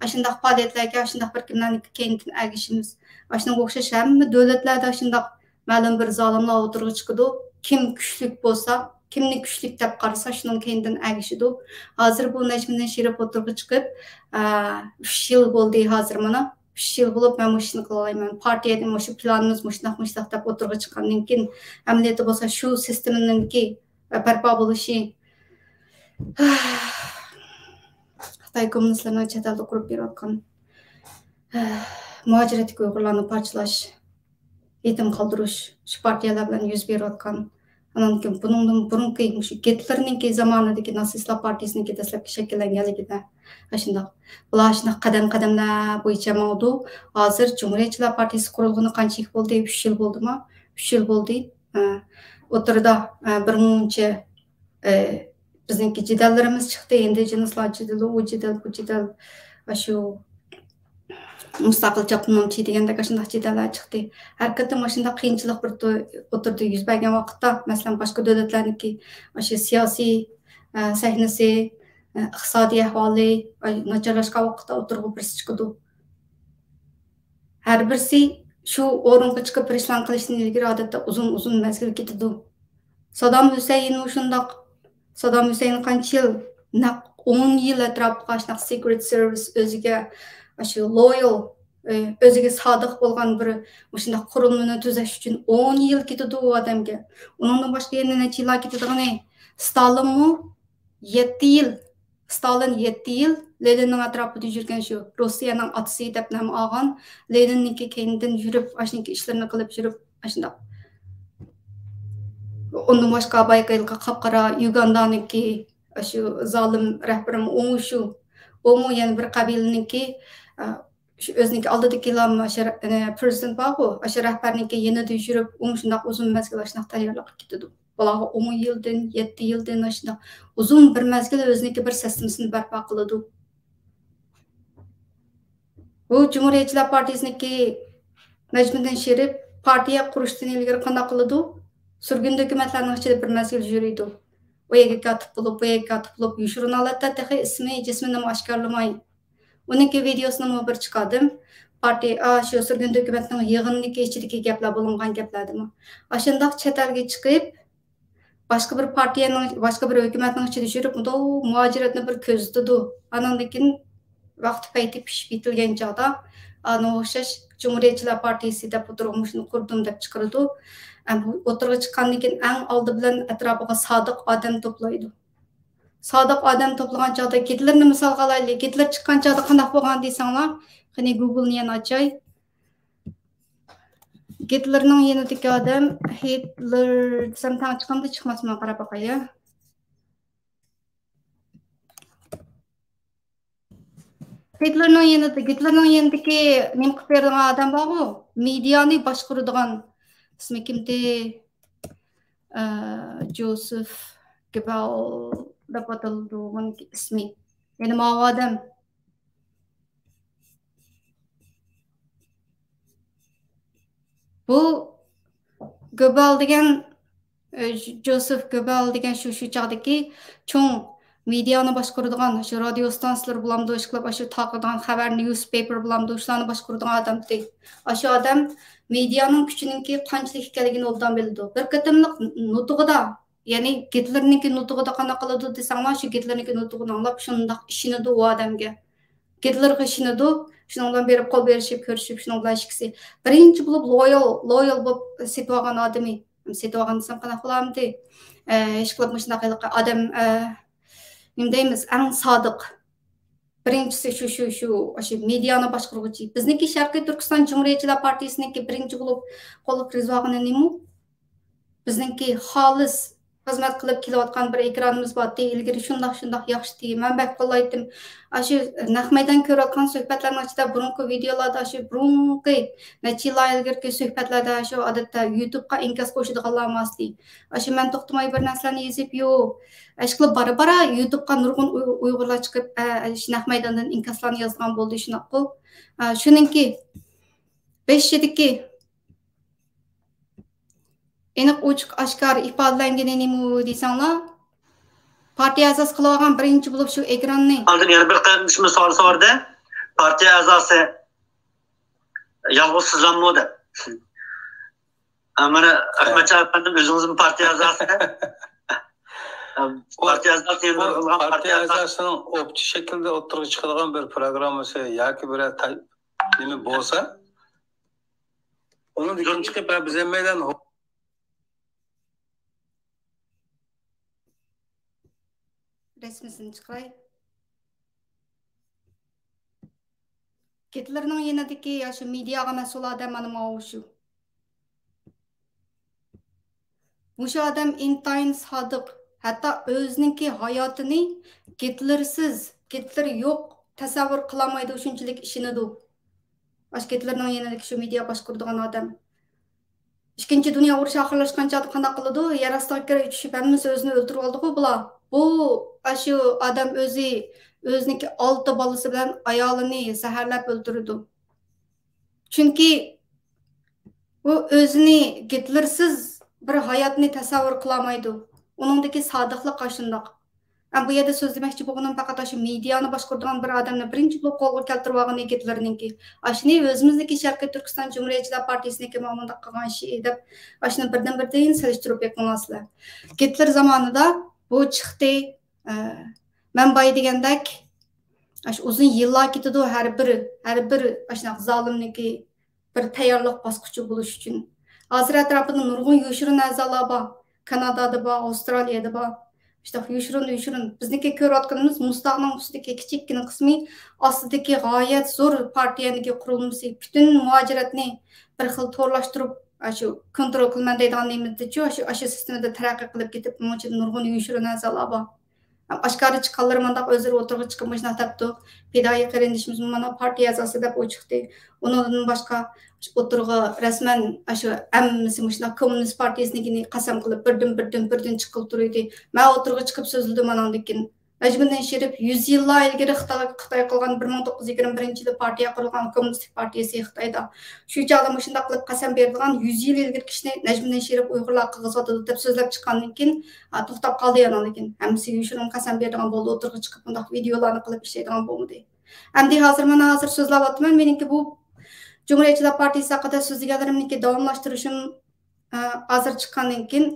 ئاشۇنداق پائالىيەتلەرگە، ئاشۇنداق بىر كىملەرنىڭكى كەينىدىن ئەگىشىمىز. ئاشۇنىڭغا ئوخشاش ھەممە دۆلەتلەردە شۇنداق مەلۇم بىر زالىملار ئوتتۇرىغا چىقىدۇ. كىم كۈچلۈك بولسا، كىمنى كۈچلۈك دەپ قارىسا، شۇنىڭ كەينىدىن ئەگىشىدۇ. ھازىر بۇ نەجمىدىن شېرىپ ئوتتۇرىغا چىقىپ، ئە، ئۈچ يىل بولدى ھازىر مانا. ئۈچ يىل بولۇپ، مەن مۇشۇ ئىشنى قىلالايمەن. پارتىيەدىن مۇشۇ پىلانىمىز مۇشۇنداق، مۇشۇنداق دەپ ئوتتۇرىغا چىققاندىن كېيىن، ئەمەلىيەتتە بولسا شۇ سىستېمىنىڭكى بەرپا بولۇشى، خىتاي كوممۇنىستلىرىنىڭ چەت ئەلدە قۇرۇپ بېرىۋاتقان مۇھاجىرەتتىكى ئۇيغۇرلارنى پارچىلاش، يېتىم قالدۇرۇش، شۇ پارتىيەلەر بىلەن يۈز بېرىۋاتقان. ئانان كېيىن بۇنىڭدىن بۇرۇنقى مۇشۇ گىتلېرنىڭكى زامانىدىكى ناتسىستلار پارتىيىسىنىڭكى دەسلەپكى شەكىللەنگەنلىكىدە ئاشۇنداق. بۇلار شۇنداق قەدەم-قەدەملەر بويىچە ماڭىدۇ. ھازىر جۇمھۇرىيەتچىلەر پارتىيىسى قۇرۇلغىنى قانچە يىل بولدى؟ ئۈچ يىل بولدىما؟ ئۈچ يىل بولدى. ئە، ئوتتۇرىدا، ئە، بىر مۇنچە، ئە، بىزنىڭكى جېدەللىرىمىز چىقتى. ئىندىجېنۇسلار جېدىلى، ئۇ جېدەل، بۇ جېدەل، ئاشۇ مۇستەقىل چاپلىنىڭچى دېگەندەك ئاشۇنداق جېدەللەر چىقتى. ھەر قېتىم ئاشۇنداق قىيىنچىلىق بىر تو-، ئوتتۇرىدا يۈز بەرگەن ۋاقىتتا، مەسىلەن، باشقا دۆلەتلەرنىڭكى ئاشۇ سىياسىي، ئە، سەھنىسى، ئە، ئىقتىسادىي ئەھۋالى، ئاي، ناچارلاشقان ۋاقىتتا ئوتتۇرىغا بىرسى چىقىدۇ. ھەر بىرسى شۇ ئورۇنغا چىقىپ بىر ئىشلارنى قىلىشتىن ئىلگىرى ئادەتتە ئۇزۇن، ئۇزۇن مەزگىل كېتىدۇ. سادام ھۈسەيىنمۇ شۇنداق. سادام ھۈسەيىن قانچە يىل؟ نەق ئون يىل ئەتراپىغا شۇنداق سېكرېت سېرۋىس ئۆزىگە، ئاشۇ لويال، ئۆ-، ئۆزىگە سادىق بولغان بىر مۇشۇنداق قۇرۇلمىنى تۈزەش ئۈچۈن ئون يىل كېتىدۇ ئۇ ئادەمگە. ئۇنىڭدىن باشقا يەنە نەچچە يىللار كېتىدىغىنى؟ ستالىنمۇ يەتتە يىل، ستالىن يەتتە يىل لېنىننىڭ ئەتراپىدا يۈرگەن شۇ روسىيەنىڭ ئاتىسى دەپ نام ئالغان، لېنىننىڭكى كەينىدىن يۈرۈپ، ئاشۇنىڭكى ئىشلىرىنى قىلىپ يۈرۈپ، ئاشۇنداق ئۇندىن باشقا بايىقى ھېلىقى قاپقارا يۇگاندانىڭكى شۇ زالىم رەھبىرىمۇ ئۇمۇ شۇ. ئۇمۇ يەنە بىر قەبىلىنىڭكى، ئە، شۇ ئۆزىنىڭكى ئالدىدىكى لام-، شەر-، ئە، پرېزىدېنت بارغۇ، ئاشۇ رەھبەرنىڭكى يېنىدا يۈرۈپ، ئۇمۇ شۇنداق ئۇزۇن مەزگىل ئاشۇنداق تەييارلىق قىلىپ كېتىدۇ. بۇلارغا ئون يىلدىن، يەتتە يىلدىن ئاشۇنداق ئۇزۇن بىر مەزگىل ئۆزىنىڭكى بىر سىستېمىسىنى بەرپا قىلىدۇ. بۇ جۇمھۇرىيەتچىلەر پارتىيىسىنىڭكى نەجمىدىن شېرىپ پارتىيە قۇرۇشتىن ئىلگىرى قانداق قىلىدۇ؟ سۈرگۈندە ھۆكۈمەتلەرنىڭ ئىچىدە بىر مەزگىل يۈرىدۇ. ئۇ يەرگە كاتىپ بولۇپ، بۇ يەرگە كاتىپ بولۇپ، يوشۇرۇن ھالەتتە تېخى ئىسمى، جىسمىنىمۇ ئاشكارىلىماي. ئۇنىڭكى ۋىدېيوسىنىمۇ بىر چىقاردىم. پارتىيە، ئا، شۇ سۈرگۈندە ھۆكۈمەتنىڭ يىغىنىدىكى ئىچىدىكى گەپلەر، بولۇنغان گەپلەردىمۇ. ئاشۇنداق چەت ئەلگە چىقىپ، باشقا بىر پارتىيەنىڭ، باشقا بىر ھۆكۈمەتنىڭ ئىچىدە يۈرۈپ، مۇنداق مۇھاجىرەتنى بىر كۆزىتىدۇ. ئانىڭدىن كېيىن ۋاقتى پەيتى پىشىپ يېتىلگەن چاغدا، ئانىڭغا ئوخشاش جۇمھۇرىيەتچىلەر پارتىيىسى دەپ ئوتتۇرىغا مۇشۇنى قۇردۇم دەپ چىقىرىدۇ. ئە، بۇ ئوتتۇرىغا چىققاندىن كېيىن ئەڭ ئالدى بىلەن ئەتراپىغا سادىق ئادەم توپلايدۇ. سادىق ئادەم توپلىغان چاغدا گىتلېرنى مىسالغا ئالايلى. گىتلېر چىققان چاغدا قانداق بولغان دېسەڭلار، قېنى گوگلنى يەنە ئاچاي. گىتلېرنىڭ يېنىدىكى ئادەم، ھىتلېر دېسەم تەڭ چىقامدۇ، چىقماسمۇ، قاراپ باقاي، يا. ھىتلېرنىڭ يېنىدا، گىتلېرنىڭ يېنىدىكى نېمە قىلىپ بېرىدىغان ئادەم بارغۇ؟ مېدىيانى باشقۇرىدىغان، ئىسمى كىمدى؟ ئە، جوزېف گېبەل دەپ ئاتىلىدۇ ئۇنىڭ ئىسمى. يەنى ماۋۇ ئادەم. بۇ گۆبەل دېگەن، ئە، جوزېف گۆبەل دېگەن شۇ، شۇ چاغدىكى چوڭ مېدىيانى باشقۇرىدىغان، شۇ رادىيو ئىستانسىلىرى بولامدۇ، ئىشقىلىپ ئاشۇ تارقىتىدىغان خەۋەر، نيۇس پەيپېر بولامدۇ، شۇلارنى باشقۇرىدىغان ئادەمتى. ئاشۇ ئادەم مېدىيانىڭ كۈچىنىڭكى قانچىلىك ئىكەنلىكىنى ئوبدان بىلىدۇ. بىر قېتىملىق نۇتۇقىدا، يەنى گىتلېرنىڭكى نۇتۇقىدا قانداق قىلىدۇ دېسەڭلار، شۇ گىتلېرنىڭكى نۇتۇقىنى ئاڭلاپ شۇنداق ئىشىنىدۇ ئۇ ئادەمگە. گىتلېرغا ئىشىنىدۇ، شۇنىڭ بىلەن بېرىپ قول بېرىشىپ، كۆرۈشۈپ، شۇنىڭ بىلەن ئىككىسى. بىرىنچى بولۇپ لويال، لويال بولۇپ سېتىۋالغان ئادىمى. سېتىۋالغان دېسەم قانداق بولارمىدى؟ ئە، ئىشقىلىپ مۇشۇنداق ھېلىقى ئادەم، ئە، نېمە دەيمىز، ئەڭ سادىق. بىرىنچىسى شۇ، شۇ، شۇ، شۇ مېدىيانى باشقۇرغۇچى. بىزنىڭكى شەرقىي تۈركىستان جۇمھۇرىيەتچىلەر پارتىيىسىنىڭكى بىرىنچى بولۇپ قولغا كىرگۈزۈۋالغىنى نېمە؟ بىزنىڭكى خالىس خىزمەت قىلىپ كېلىۋاتقان بىر ئېكرانىمىز بارتى. ئىلگىرى شۇنداق، شۇنداق ياخشىتى. مەن بەك قوللايتتىم. ئاشۇ نەق مەيدان كۆرۈۋاتقان سۆھبەتلەرنىڭ ئىچىدە بۇرۇنقى ۋىدېئولاردا، ئاشۇ بۇرۇنقى نەچچە يىللار ئىلگىرىكى سۆھبەتلەردە، شۇ ئادەتتە يۇتۇبقا ئىنكاس قوشىدىغانلارمۇ ئاستى. ئاشۇ مەن توختىماي بىر نەرسىلەرنى يېزىپ، يو، ئىشقىلىپ بارا-بارا يۇتۇبقا نۇرغۇن ئۇي-، ئۇيغۇرلار چىقىپ، ئە، ئىش نەق مەيداندىن ئىنكاسلارنى يازىدىغان بولدى، شۇنداققۇ؟ ئە، شۇنىڭكى بېشىدىكى ئېنىق ئوچۇق ئاشكارا ئىپادىلەنگىنى نېمە دېسەڭلار، پارتىيە ئەزاسى قىلىۋالغان بىرىنچى بولۇپ شۇ ئېكراننى. ئاندىن يەنە بىر قېرىندىشىمىز سوئال سورىدى. پارتىيە ئەزاسى يالغۇز سىزلاممۇ دەپ. ئە، مانا، ئەخمەتجان ئەپەندىم، ئۆزىڭىزمۇ پارتىيە ئەزاسى. ئە، پارتىيە ئەزاسى، ئۇ پارتىيە ئەزاسىنىڭ ئوپچە شەكىلدە ئوتتۇرىغا چىقىدىغان بىر پروگراممىسى ياكى بىرەر تاي-، نېمە بولسا، ئۇنىڭدىن كېيىن چىقىپ، ھە، بىز ھەممەيلەن رەسمىسىنى چىقىراي. گىتلېرنىڭ يېنىدىكى يا شۇ مېدىياغا مەسئۇل ئادەم مانا ماۋۇ شۇ. مۇشۇ ئادەم ئىنتايىن سادىق، ھەتتا ئۆزىنىڭكى ھاياتىنى گىتلېرسىز، گىتلېر يوق تەسەۋۋۇر قىلالمايدۇ، شۇنچىلىك ئىشىنىدۇ. ئاشۇ گىتلېرنىڭ يېنىدىكى شۇ مېدىيا باشقۇرىدىغان ئادەم. ئىككىنچى دۇنيا ئۇرۇشى ئاخىرلاشقان چاغدا قانداق قىلىدۇ؟ يەر ئاستىغا كىرىپ چۈشۈپ، ھەممىسى ئۆزىنى ئۆلتۈرۈۋالدىغۇ بۇلار. بۇ، ئاشۇ ئادەم ئۆزى، ئۆزىنىڭكى ئالتە بالىسى بىلەن ئايالىنى زەھەرلەپ ئۆلتۈرىدۇ. چۈنكى ئۇ ئۆزىنى گىتلېرسىز بىر ھاياتنى تەسەۋۋۇر قىلالمايدۇ. ئۇنىڭدىكى سادىقلىق ئاشۇنداق. ھەم بۇ يەردە سۆزلىمەكچى بولغىنىم پەقەت ئاشۇ مېدىيانى باشقۇرىدىغان بىر ئادەمنى بىرىنچى بولۇپ قولغا كەلتۈرۈۋالغىنى گىتلېرنىڭكى. ئاشۇنى ئۆزىمىزنىڭكى شەرقىي تۈركىستان جۇمھۇرىيەتچىلەر پارتىيىسىنىڭكى مانا مۇنداق قىلغان ئىشى دەپ، ئاشۇنى بىردىن-بىردىن سېلىشتۇرۇپ بېقىڭلار سىلەر. گىتلېر زامانىدا بۇ چىقتى، ئە، مەن بايا دېگەندەك، ئاشۇ ئۇزۇن يىللار كېتىدۇ، ھەر بىر، ھەر بىر ئاشۇنداق زالىمنىڭكى بىر تەييارلىق باسقۇچى بولۇش ئۈچۈن. ھازىر ئەتراپىدا نۇرغۇن يوشۇرۇن ئەزالار بار. كانادادا بار، ئاۋسترالىيەدە بار. شۇنداق يوشۇرۇن، يوشۇرۇن. بىزنىڭكى كۆرۈۋاتقىنىمىز مۇز تاغنىڭ ئۈستىدىكى كىچىككىنە قىسمى، ئاستىدىكى غايەت زور پارتىيەنىڭكى قۇرۇلمىسى، پۈتۈن مۇھاجىرەتنى بىر خىل تورلاشتۇرۇپ، ئاشۇ كونترول قىلىمەن دەيدىغان نېمىدىچۇ، ئاشۇ، ئاشۇ سىستېمىدا تەرەققىي قىلىپ كېتىپ، ئۇنىڭ ئىچىدە نۇرغۇن يوشۇرۇن ئەزالار بار. ئاشكارا چىققانلىرى مۇنداق ئۆزلىرى ئوتتۇرىغا چىقىپ مۇشۇنداق دەپتۇ، پىدائىي قېرىندىشىمىز مانا پارتىيە ئەزاسى دەپ ئۇ چىقتى. ئۇنىڭدىن باشقا ئوتتۇرىغا رەسمەن ئاشۇ ھەممىسى مۇشۇنداق كوممۇنىست پارتىيىسىنىڭكىنى قەسەم قىلىپ بىردىن، بىردىن، بىردىن چىققىلى تۇرۇۋىدى. مەن ئوتتۇرىغا چىقىپ سۆزلىدىم ئاناندىن كېيىن. نەجمىدىن شېرىپ يۈز يىللار ئىلگىرى خىتاي، خىتاي قىلغان بىر مىڭ توققۇز يۈز يىگىرمە بىرىنچى يىلى پارتىيە قۇرۇلغان كوممۇنىستىك پارتىيىسى خىتايدا. شۇ چاغدا مۇشۇنداق قىلىپ قەسەم بېرىدىغان يۈز يىل ئىلگىرىكى ئىشنى نەجمىدىن شېرىپ ئۇيغۇرلار قىلغۇزۇۋاتىدۇ دەپ سۆزلەپ چىققاندىن كېيىن، ھا، توختاپ قالدى ئاناندىن كېيىن. ھەممىسى يوشۇرۇن قەسەم بېرىدىغان بولدى، ئوتتۇرىغا چىقىپ بۇنداق ۋىدىيولارنى قىلىپ ئىشلەيدىغان بولمىدى. ئەمدى ھازىر مانا ھازىر سۆزلەۋاتىمەن. مېنىڭكى بۇ جۇمھۇرىيەتچىلەر پارتىيىسى ھەققىدە سۆزلىگەنلىرىمنىڭكى داۋاملاشتۇرۇشۇم، ئە، ھازىر چىققاندىن كېيىن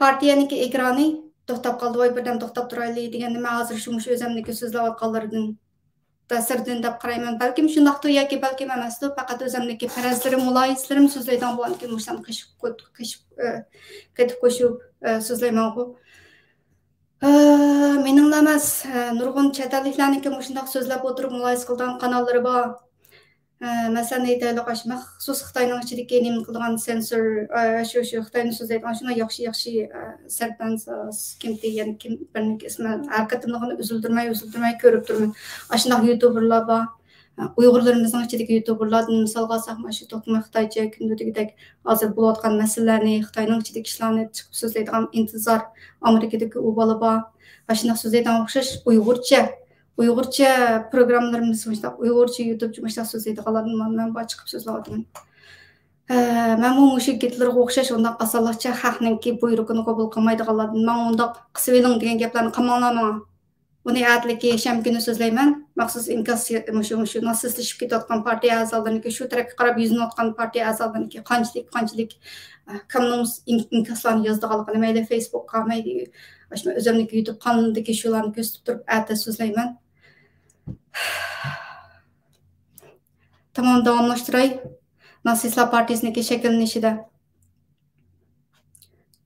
پارتىيەنىڭكى ئېكرانى توختاپ قالدى، ۋاي بىردەم توختاپ تۇرايلى دېگەندە، مەن ھازىر شۇ مۇشۇ ئۆزەمنىڭكى سۆزلەۋاتقانلىرىدىن تەسىردىن دەپ قارايمەن. بەلكىم شۇنداقتۇ ياكى بەلكىم ئەمەستۇ، پەقەت ئۆزەمنىڭكى پەرەزلىرىم، مۇلاھىزىلىرىم سۆزلەيدىغان بولغاندىكىن مۇشۇلارنى قېشىپ، قېتىپ، قېتىپ قوشۇپ، ئە، سۆزلەيمەنغۇ. ئە، مېنىڭلا ئەمەس، ئە، نۇرغۇن چەت ئەللىكلەرنىڭكى مۇشۇنداق سۆزلەپ ئولتۇرۇپ مۇلاھىزە قىلىدىغان قاناللىرى بار. ئە، مەسىلەن، ئېيتايلى، ئاشۇ مەخسۇس خىتاينىڭ ئىچىدىكى نېمە قىلىدىغان سېنسور، ئە، شۇ، شۇ خىتاينى سۆزلەيدىغان شۇنداق ياخشى، ياخشى، ئە، سەرپەنساز، كىمدى، يەنە كىم، بىرنىڭكى ئىسمى، ھەر قېتىملىقىنى ئۈزۈلدۈرمەي، ئۈزۈلدۈرمەي كۆرۈپ تۇرىمەن. ئاشۇنداق يۇتۇبېرلار بار. ئە، ئۇيغۇرلىرىمىزنىڭ ئىچىدىكى يۇتۇبېرلاردىن مىسالغا ئالساق، مانا شۇ توختىماي خىتايچە كۈندە دېگۈدەك ھازىر بولۇۋاتقان مەسىلىلەرنى، خىتاينىڭ ئىچىدىكى ئىشلارنى چىقىپ سۆزلەيدىغان ئىنتىزار، ئامېرىكىدىكى ئۇ بالا بار. ئاشۇنداق سۆزلەيدىغان ئوخشاش ئۇيغۇرچە ئۇيغۇرچە پروگراممىلىرىمىز مۇشۇنداق، ئۇيغۇرچە يۇتۇبچە مۇشۇنداق سۆزلەيدىغانلاردىن مەن، مەن بار چىقىپ سۆزلەۋاتىمەن. ھە، مەنمۇ مۇشۇ گىتلېرغا ئوخشاش ئۇنداق ئاسانلىقچە خەقنىڭكى بۇيرۇقىنى قوبۇل قىلمايدىغانلاردىن، ماڭا ئۇنداق قىسىۋېلىڭ دېگەن گەپلەرنى قىلماڭلار ماڭا. ئۇنى ئەتىلىكى يەكشەنبە كۈنى سۆزلەيمەن. مەخسۇس ئىنكاس، مۇشۇ، مۇشۇ ناتسىستلىشىپ كېتىۋاتقان پارتىيە ئەزالىرىنىڭكى، شۇ تەرەپكە قاراپ يۈزلىنىۋاتقان پارتىيە ئەزالىرىنىڭكى قانچىلىك، قانچىلىك، ئە، كەم نومۇس ئىن-، ئىنكاسلارنى يازىدىغانلىقىنى، مەيلى فېيسبۇكقا، مەيلى ئاشۇ ئۆزۈمنىڭكى يۇتۇب قانىلىدىكى شۇلارنى كۆرسىتىپ تۇرۇپ ئەتە سۆزلەيمەن. تامام داۋاملاشتۇراي. ناتسىستلار پارتىيىسىنىڭكى شەكىللىنىشىدە.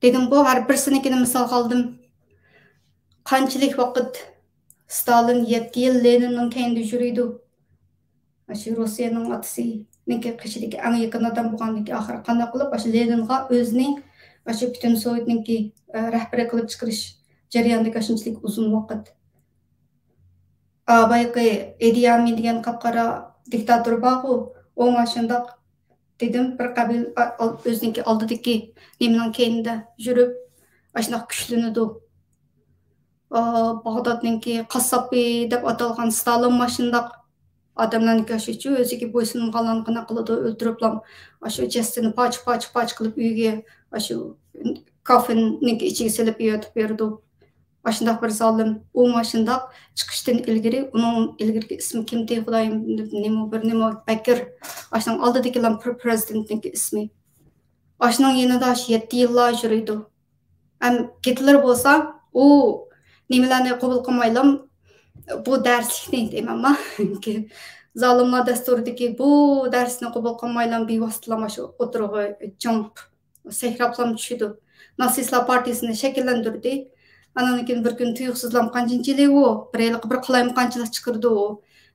دېدىمغۇ، ھەر بىرسىنىڭكىنى مىسالغا ئالدىم. قانچىلىك ۋاقىت ستالىن يەتتە يىل لېنىننىڭ كەينىدە يۈرىدۇ. ئاشۇ روسىيەنىڭ ئاتىسىنىڭكى قېشىدىكى ئەڭ يېقىن ئادەم بولغاندىكىن ئاخىرى قانداق قىلىپ ئاشۇ لېنىنغا ئۆزىنى ئاشۇ پۈتۈن سوۋېتنىڭكى، ئە، رەھبىرى قىلىپ چىقىرىش جەريانىدىكى ئاشۇنچىلىك ئۇزۇن ۋاقىت. ئا، بايىقى ئىدى ئامىن دېگەن قاپقارا دىكتاتور بارغۇ، ئۇمۇ شۇنداق دېدىم، بىر قەبىلە ئا-، ئال-، ئۆزىنىڭكى ئالدىدىكى نېمىنىڭ كەينىدە يۈرۈپ، ئاشۇنداق كۈچلىنىدۇ. ئا، باغدادنىڭكى قاسساپى دەپ ئاتالغان ستالىنمۇ ئاشۇنداق ئادەملەرنىڭكى ئاشۇچۇ ئۆزىگە بويسۇنمىغانلارنى قانداق قىلىدۇ، ئۆلتۈرۈپلا، ئاشۇ جەسىتىنى پارچە، پارچە، پارچە قىلىپ ئۆيىگە، ئاشۇ كافىننىڭكى ئىچىگە سېلىپ يېتىپ بېرىدۇ. ئاشۇنداق بىر زالىم. ئۇمۇ ئاشۇنداق چىقىشتىن ئىلگىرى، ئۇنىڭ ئىلگىرىكى ئىسمى كىمتى، خۇدايىم، نېمە بىر نېمە بەكىر. ئاشۇنىڭ ئالدىدىكىلا پر-، پرېزىدېنتنىڭكى ئىسمى. ئاشۇنىڭ يېنىدا شۇ يەتتە يىللار يۈرىدۇ. ھەم گىتلېر بولسا، ئۇ نېمىلەرنى قوبۇل قىلمايلا، بۇ دەرسلىكنى دەيمەنما، زالىملار دەستۇرىدىكى بۇ دەرسنى قوبۇل قىلمايلا، بىۋاسىتىلا شۇ ئوتتۇرىغا جامپ سەكرەپلام چۈشىدۇ. ناتسىستلار پارتىيىسىنى شەكىللەندۈردى. ئانان كېيىن بىر كۈنى تۇيۇقسىزلام قانچىنچى يىلى ئۇ؟ بىر ھېلىقى بىر قالايمىقانچىلىق چىقىرىدۇ ئۇ.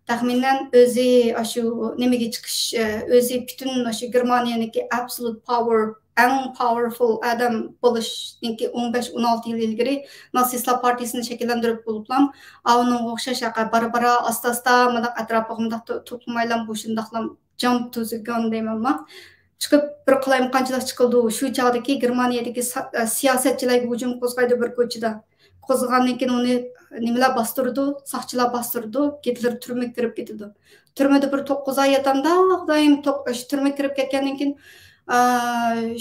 تەخمىنەن ئۆزى ئاشۇ نېمىگە چىقىش، ئۆزى پۈتۈن ئاشۇ گېرمانىيەنىڭكى ئابسولۇت پاۋېر، ئەڭ پاۋېرفۇل ئادەم بولۇشنىڭكى ئون بەش، ئون ئالتە يىل ئىلگىرى ناتسىستلار پارتىيىسىنى شەكىللەندۈرۈپ بولۇپلام، ئاۋۇنىڭغا ئوخشاش ھەققە بارا-بارا، ئاستا-ئاستا مۇنداق ئەتراپىغا مۇنداق تو-، توپلىمايلام، بۇ شۇنداقلام جامپ تو زى گان دەيمەنما. چىقىپ بىر قالايمىقانچىلىق چىقىدۇ. شۇ چاغدىكى گېرمانىيەدىكى سا-، ئە، سىياسەتچىلەرگە ھۇجۇم قوزغايدۇ بىر كوچىدا. قوزغىغاندىن كېيىن ئۇنى نېمىلەر باستۇرىدۇ؟ ساقچىلار باستۇرىدۇ. گىتلېر تۈرمىگە كىرىپ كېتىدۇ. تۈرمىدە بىر توققۇز ئاي ياتامدا، خۇدايىم، توق-، شۇ تۈرمىگە كىرىپ كەتكەندىن كېيىن، ئا،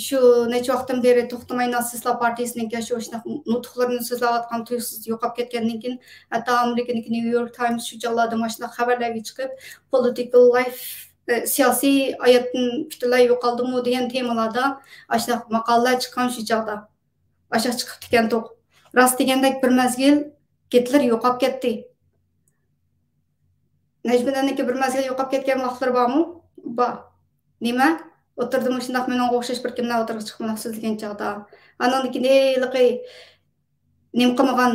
شۇ نەچچە ۋاقىتتىن بېرى توختىماي ناتسىستلار پارتىيىسىنىڭكى شۇ شۇنداق نۇتۇقلىرىنى سۆزلەۋاتقان تۇيۇقسىز يوقاپ كەتكەندىن كېيىن، ھەتتا ئامېرىكىدىكى نيۇ يورك تايمس شۇ چاغلاردا مۇشۇنداق خەۋەرلەرگە چىقىپ، پولىتىكال لايف، ئە، سىياسىي ھاياتتىن پۈتۈنلەي يوقالدىمۇ دېگەن تېمىلاردا ئاشۇنداق ماقالىلەر چىققان شۇ چاغدا. ئاشۇنداق چىقىپتىكەنتۇق. راست دېگەندەك بىر مەزگىل گىتلېر يوقاپ كەتتى. نەجمىدىننىڭكى بىر مەزگىل يوقاپ كەتكەن ۋاقىتلىرى بارمۇ؟ بار. نېمە؟ ئوتتۇرىدا مۇشۇنداق مېنىڭغا ئوخشاش بىر كىملەر ئوتتۇرىغا چىقىپ مۇنداق سۆزلىگەن چاغدا. ئانىڭدىن كېيىن ھېلىقى نېمە قىلمىغان،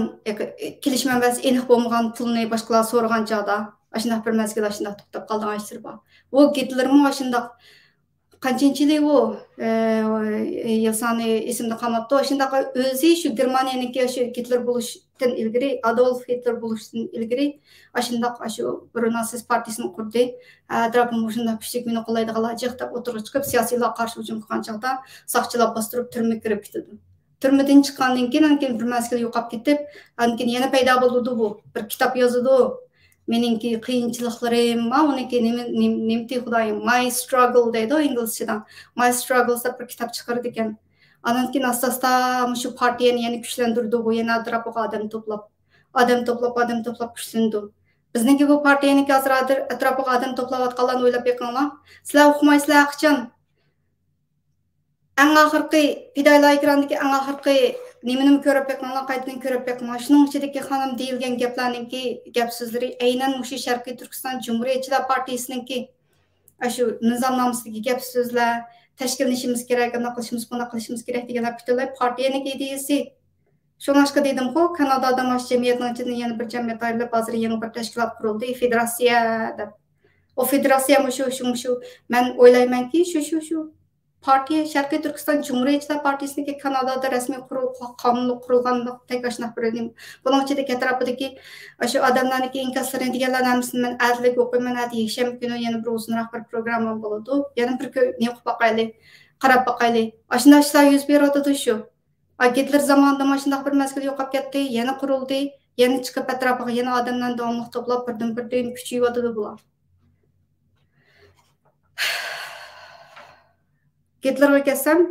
كېلىش مەنبەسى ئېنىق بولمىغان پۇلنى باشقىلار سورىغان چاغدا، ئاشۇنداق بىر مەزگىل ئاشۇنداق توختاپ قالىدىغان ئىشلىرى بار. ئۇ گىتلېرمۇ ئاشۇنداق، قانچىنچى يىلى ئۇ، ئە، يىل سانى ئېسىمدە قالماپتۇ. ئاشۇنداق ئۆزى شۇ گېرمانىيەنىڭكى شۇ گىتلېر بولۇشتىن ئىلگىرى، ئادولف گىتلېر بولۇشتىن ئىلگىرى ئاشۇنداق شۇ بۇرۇن ناتسىست پارتىيىسىنى قۇردى. ئەتراپىمغا شۇنداق كۈچلۈك مېنى قوللايدىغانلار جىق دەپ ئوتتۇرىغا چىقىپ، سىياسىيلارغا قارشى ھۇجۇم قىلغان چاغدا ساقچىلار باستۇرۇپ تۈرمىگە كىرىپ كېتىدۇ. تۈرمىدىن چىققاندىن كېيىن، ئاندىن كېيىن بىر مەزگىل يوقاپ كېتىپ، ئاندىن كېيىن يەنە پەيدا بولىدۇ بۇ. بىر كىتاب يازىدۇ. مېنىڭكى قىيىنچىلىقلىرىم، ما، ئۇنىڭكى نېمە، نېمە، نېمىتى خۇدايىم، My Struggle دەيدۇ ئىنگلىزچىدا. My Struggles دەپ بىر كىتاب چىقىرىدىكەن. ئاندىن كېيىن ئاستا-ئاستا مۇشۇ پارتىيەنى يەنە كۈچلەندۈرىدۇ بۇ، يەنە ئەتراپىغا ئادەم توپلاپ، ئادەم توپلاپ، ئادەم توپلاپ كۈچلىنىدۇ. بىزنىڭكى بۇ پارتىيەنىڭكى ھازىر، ھازىر ئەتراپىغا ئادەم توپلاۋاتقانلارنى ئويلاپ بېقىڭلار. سىلەر ئۇقمايسىلەر ھەرقاچان. ئەڭ ئاخىرقى، پىدائىيلار ئېكرانىدىكى ئەڭ ئاخىرقى نېمىنىمۇ كۆرۈپ بېقىڭلار، قايتىدىن كۆرۈپ بېقىڭلار. شۇنىڭ ئىچىدىكى خانىم دېيىلگەن گەپلەرنىڭكى گەپ سۆزلىرى ئەينەن مۇشۇ شەرقىي تۈركىستان جۇمھۇرىيەتچىلەر پارتىيىسىنىڭكى ئاشۇ نىزامنامىسىدىكى گەپ سۆزلەر، تەشكىللىنىشىمىز كېرەك، ئانداق قىلىشىمىز، بۇنداق قىلىشىمىز كېرەك دېگەنلەر پۈتۈنلەي پارتىيەنىڭ ئىدىيىسى. شۇڭلاشقا دېدىمغۇ، كانادادا ماش جەمئىيەتنىڭ ئىچىدىن يەنە بىر جەمئىيەت ئايرىلىپ، ھازىر يېڭى بىر تەشكىلات قۇرۇلدى، فېدېراتسىيە دەپ. ئۇ فېدېراتسىيە مۇشۇ، شۇ، مۇشۇ. مەن ئويلايمەنكى، شۇ، شۇ، شۇ پارتىيە، شەرقىي تۈركىستان جۇمھۇرىيەتچىلەر پارتىيىسىنىڭكى كانادادا رەسمىي قۇرۇل-، قانۇنلۇق قۇرۇلغانلىقتەك ئاشۇنداق بىر نېمە. بۇنىڭ ئىچىدىكى ئەتراپىدىكى شۇ ئادەملەرنىڭكى ئىنكاسلىرىنى دېگەنلەرنىڭ ھەممىسىنى مەن ئەتىلىك ئوقۇيمەن، ئەتە يەكشەنبە كۈنى يەنە بىر ئۇزۇنراق بىر پروگراممام بولىدۇ. يەنە بىر كۆ-، نېمە قىلىپ باقايلى، قاراپ باقايلى. ئاشۇنداق ئىشلار يۈز بېرىۋاتىدۇ شۇ. ئا، گىتلېر زامانىدا مۇشۇنداق بىر مەزگىل يوقاپ كەتتى، يەنە قۇرۇلدى، يەنە چىقىپ ئەتراپىغا يەنە ئادەملەرنى داۋاملىق توپلاپ، بىردىن بىردىن كۈچىيىۋاتىدۇ بۇلار. گىتلېرغا كەلسەم،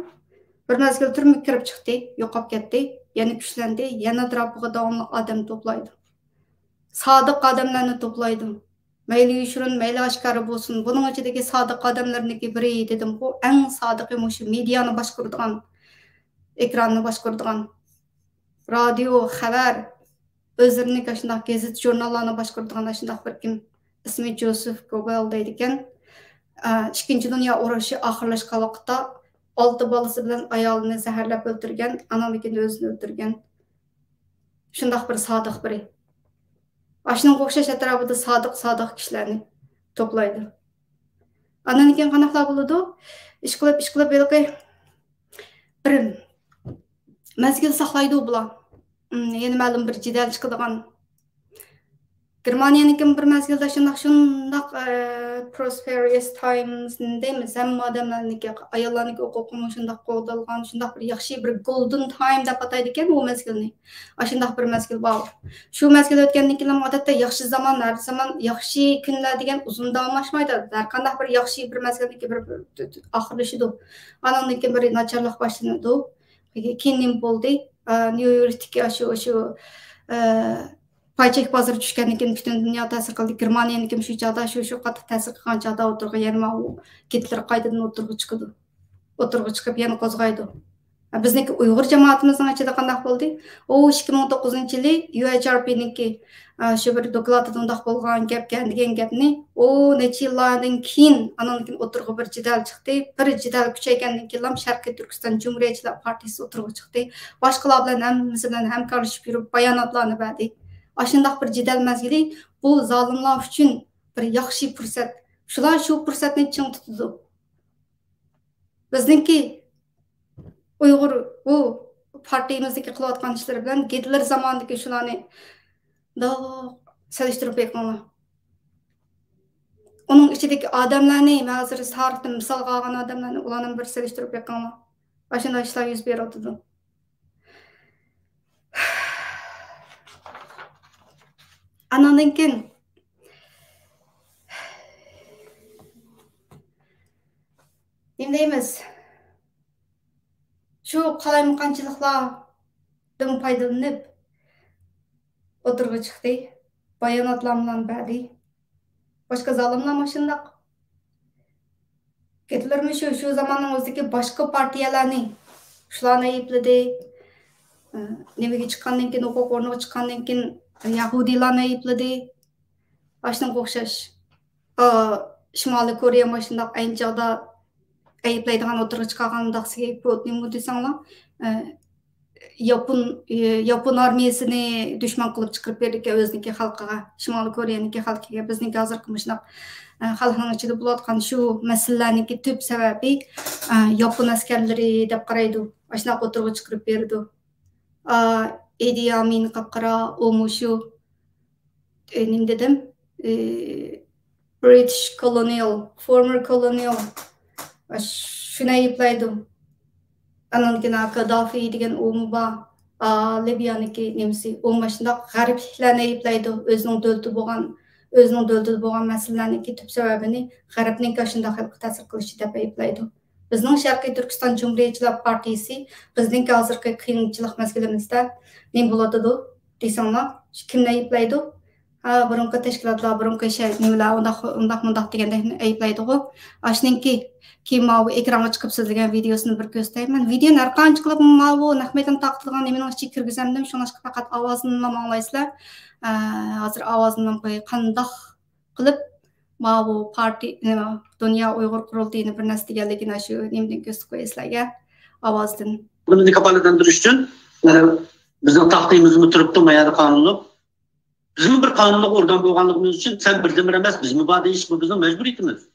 بىر مەزگىل تۈرمىگە كىرىپ چىقتى، يوقاپ كەتتى، يەنە كۈچلەندى، يەنە ئەتراپىغا داۋاملىق ئادەم توپلايدۇ. سادىق ئادەملەرنى توپلايدۇ. مەيلى يوشۇرۇن، مەيلى ئاشكارا بولسۇن، بۇنىڭ ئىچىدىكى سادىق ئادەملىرىنىڭكى بىرى دېدىمغۇ، ئەڭ سادىقى مۇشۇ مېدىيانى باشقۇرىدىغان، ئېكراننى باشقۇرىدىغان، رادىيو، خەۋەر، ئۆزلىرىنىڭكى ئاشۇنداق گېزىت، ژۇرناللارنى باشقۇرىدىغان ئاشۇنداق بىر كىم، ئىسمى جوزېف گوبېل دەيدىكەن. ئىككىنچى دۇنيا ئۇرۇشى ئاخىرلاشقان ۋاقىتتا ئالتە بالىسى بىلەن ئايالىنى زەھەرلەپ ئۆلتۈرگەن، ئاناندىن كېيىن ئۆزىنى ئۆلتۈرگەن. شۇنداق بىر سادىق بىرى. ئاشۇنىڭغا ئوخشاش ئەتراپىدا سادىق، سادىق كىشىلەرنى توپلايدۇ. ئاندىن كېيىن قانداقلار بولىدۇ؟ ئىشقىلىپ، ئىشقىلىپ ھېلىقى بىر مەزگىل ساقلايدۇ بۇلار. ئىم، يەنە مەلۇم بىر جېدەل چىقىدىغان. گېرمانىيەنىڭكىمۇ بىر مەزگىلدە شۇنداق، شۇنداق، ئە، prosperous times دەيمىز، ھەممە ئادەملەرنىڭكى، ئاياللارنىڭكى ھوقۇقىمۇ شۇنداق قوغدالغان، شۇنداق بىر ياخشى بىر golden time دەپ ئاتايدىكەن ئۇ مەزگىلنى. ئاشۇنداق بىر مەزگىل بار. شۇ مەزگىل ئۆتكەندىن كېيىن ئادەتتە ياخشى زامان، ھەر زامان ياخشى كۈنلەر دېگەن ئۇزۇن داۋاملاشمايدۇ. ھەر قانداق بىر ياخشى بىر مەزگىلدىكى بىر، بىر، بىر ئاخىرلىشىدۇ. ئانىڭدىن كېيىن بىر ناچارلىق باشلىنىدۇ. كېيىن نېمە بولدى؟ ئا، نيۇ يوركتىكى ئاشۇ، ئاشۇ، ئە، پاي چەك بازىرى چۈشكەندىن كېيىن پۈتۈن دۇنيا تەسىر قىلدى. گېرمانىيەنىڭكىمۇ شۇ چاغدا، شۇ، شۇ قاتتىق تەسىر قىلغان چاغدا ئوتتۇرىغا يەنە ماۋۇ گىتلېر قايتىدىن ئوتتۇرىغا چىقىدۇ. ئوتتۇرىغا چىقىپ يەنە قوزغايدۇ. بىزنىڭكى ئۇيغۇر جامائىتىمىزنىڭ ئىچىدە قانداق بولدى؟ ئۇ ئىككى مىڭ توققۇزىنچى يىلى يۇ ئېچ ئار پىنىڭكى، ئە، شۇ بىر دوكلاتىدا ئۇنداق بولغان گەپكەن دېگەن گەپنى ئۇ نەچچە يىللاردىن كېيىن، ئانىڭدىن كېيىن ئوتتۇرىغا بىر جېدەل چىقتى. بىر جېدەل كۈچەيگەندىن كېيىنلا شەرقىي تۈركىستان جۇمھۇرىيەتچىلەر پارتىيىسى ئوتتۇرىغا چىقتى. باشقىلار بىلەن ھەممىسى بىلەن ھەمكارلىشىپ يۈرۈپ باياناتلارنى بەردى. ئاشۇنداق بىر جېدەل مەزگىلى بۇ زالىملار ئۈچۈن بىر ياخشى پۇرسەت. شۇلار شۇ پۇرسەتنى چىڭ تۇتىدۇ. بىزنىڭكى ئۇيغۇر بۇ پارتىيىمىزدىكى قىلىۋاتقان ئىشلىرى بىلەن گىتلېر زامانىدىكى شۇلارنى سېلىشتۇرۇپ بېقىڭلار. ئۇنىڭ ئىچىدىكى ئادەملەرنى، مەن ھازىر تارىختىن مىسالغا ئالغان ئادەملەرنى، ئۇلارنى بىر سېلىشتۇرۇپ بېقىڭلار. ئاشۇنداق ئىشلار يۈز بېرىۋاتىدۇ. ئاناندىن كېيىن نېمە دەيمىز؟ شۇ قالايمىقانچىلىقلاردىن پايدىلىنىپ ئوتتۇرىغا چىقتى. باياناتلارنى بەردى. باشقا زالىملارمۇ شۇنداق. گىتلېرمۇ شۇ، شۇ زاماننىڭ ئۆزىدىكى باشقا پارتىيەلەرنى، شۇلارنى ئەيىبلىدى. ئە، نېمىگە چىققاندىن كېيىن، ھوقۇق ئورنىغا چىققاندىن كېيىن يەھۇدىيلارنى ئەيىبلىدى. ئاشۇنىڭغا ئوخشاش. ئا، شىمالىي كورېيە مۇشۇنداق ئەينى چاغدا ئەيىبلەيدىغان ئوتتۇرىغا چىقارغان مۇنداق سېگېي پوت نېمە دېسەڭلار، ئە، ياپون، ئى، ياپون ئارمىيەسىنى دۈشمەن قىلىپ چىقىرىپ بېرىدىكەن ئۆزىنىڭكى خەلقىگە، شىمالىي كورېيەنىڭكى خەلقىگە. بىزنىڭكى ھازىرقى مۇشۇنداق، ئە، خەلقنىڭ ئىچىدە بولۇۋاتقان شۇ مەسىلىلەرنىڭكى تۈپ سەۋەبى، ئە، ياپون ئەسكەرلىرى دەپ قارايدۇ. ئاشۇنداق ئوتتۇرىغا چىقىرىپ بېرىدۇ. ئا، ئىدى ئامىن قاپقارا، ئۇمۇ شۇ، ئى، نېمە دېدىم؟ ئى، British colonial، former colonial، شۇنى ئەيىبلەيدۇ. ئاندىن كېيىن ھا كادافى دېگەن ئۇمۇ بار. ئا، لىبىيانىڭكى نېمىسى، ئۇمۇ شۇنداق غەربلىكلەرنى ئەيىبلەيدۇ. ئۆزىنىڭ دۆلىتى بولغان، ئۆزىنىڭ دۆلىتىدە بولغان مەسىلىلەرنىڭكى تۈپ سەۋەبىنى غەربنىڭكى ئاشۇنداق خەلققە تەسىر قىلىشى دەپ ئەيىبلەيدۇ. بىزنىڭ شەرقىي تۈركىستان جۇمھۇرىيەتچىلەر پارتىيىسى بىزنىڭكى ھازىرقى قىيىنچىلىق مەزگىلىمىزدە نېمە بولۇۋاتىدۇ دېسەڭلار، كىمنى ئەيىبلەيدۇ؟ ھا، بۇرۇنقى تەشكىلاتلار، بۇرۇنقى شەي، نېمىلەر، ئۇنداق، ئۇنداق، مۇنداق دېگەندەك ئەيىبلەيدىغۇ. ئاشۇنىڭكى كېيىن ماۋۇ ئېكرانغا چىقىپ سۆزلىگەن ۋىدېيوسىنى بىر كۆرسىتەي. مەن ۋىدېيونى ھەر قانچە قىلىپ ماۋۇ نەق مەيدان تارقىتىلغان نېمىنىڭ ئىچىگە كىرگۈزەمدىم، شۇڭلاشقا پەقەت ئاۋازىنىلا ئاڭلايسىلەر. ئە، ھازىر ئاۋازىنى قوياي، قانداق قىلىپ ماۋۇ پارتىي-، نېمە، دۇنيا ئۇيغۇر قۇرۇلتىيىنى بىر نەرسە دېگەنلىكىنى شۇ نېمىدىن كۆرسىتىپ قوياي سىلەرگە، ئاۋازدىن. بۇنى كاپالەتلەندۈرۈش ئۈچۈن، مانا، بىزنىڭ تاختىمىزمۇ تۇرۇپتۇ، ما يەردە قانۇنلۇق. بىزمۇ بىر قانۇنلۇق ئورگان بولغانلىقىمىز ئۈچۈن سەن بىردىنبىر ئەمەس، بىزمۇ بار دېيىش، بۇ بىزنىڭ مەجبۇرىيىتىمىز.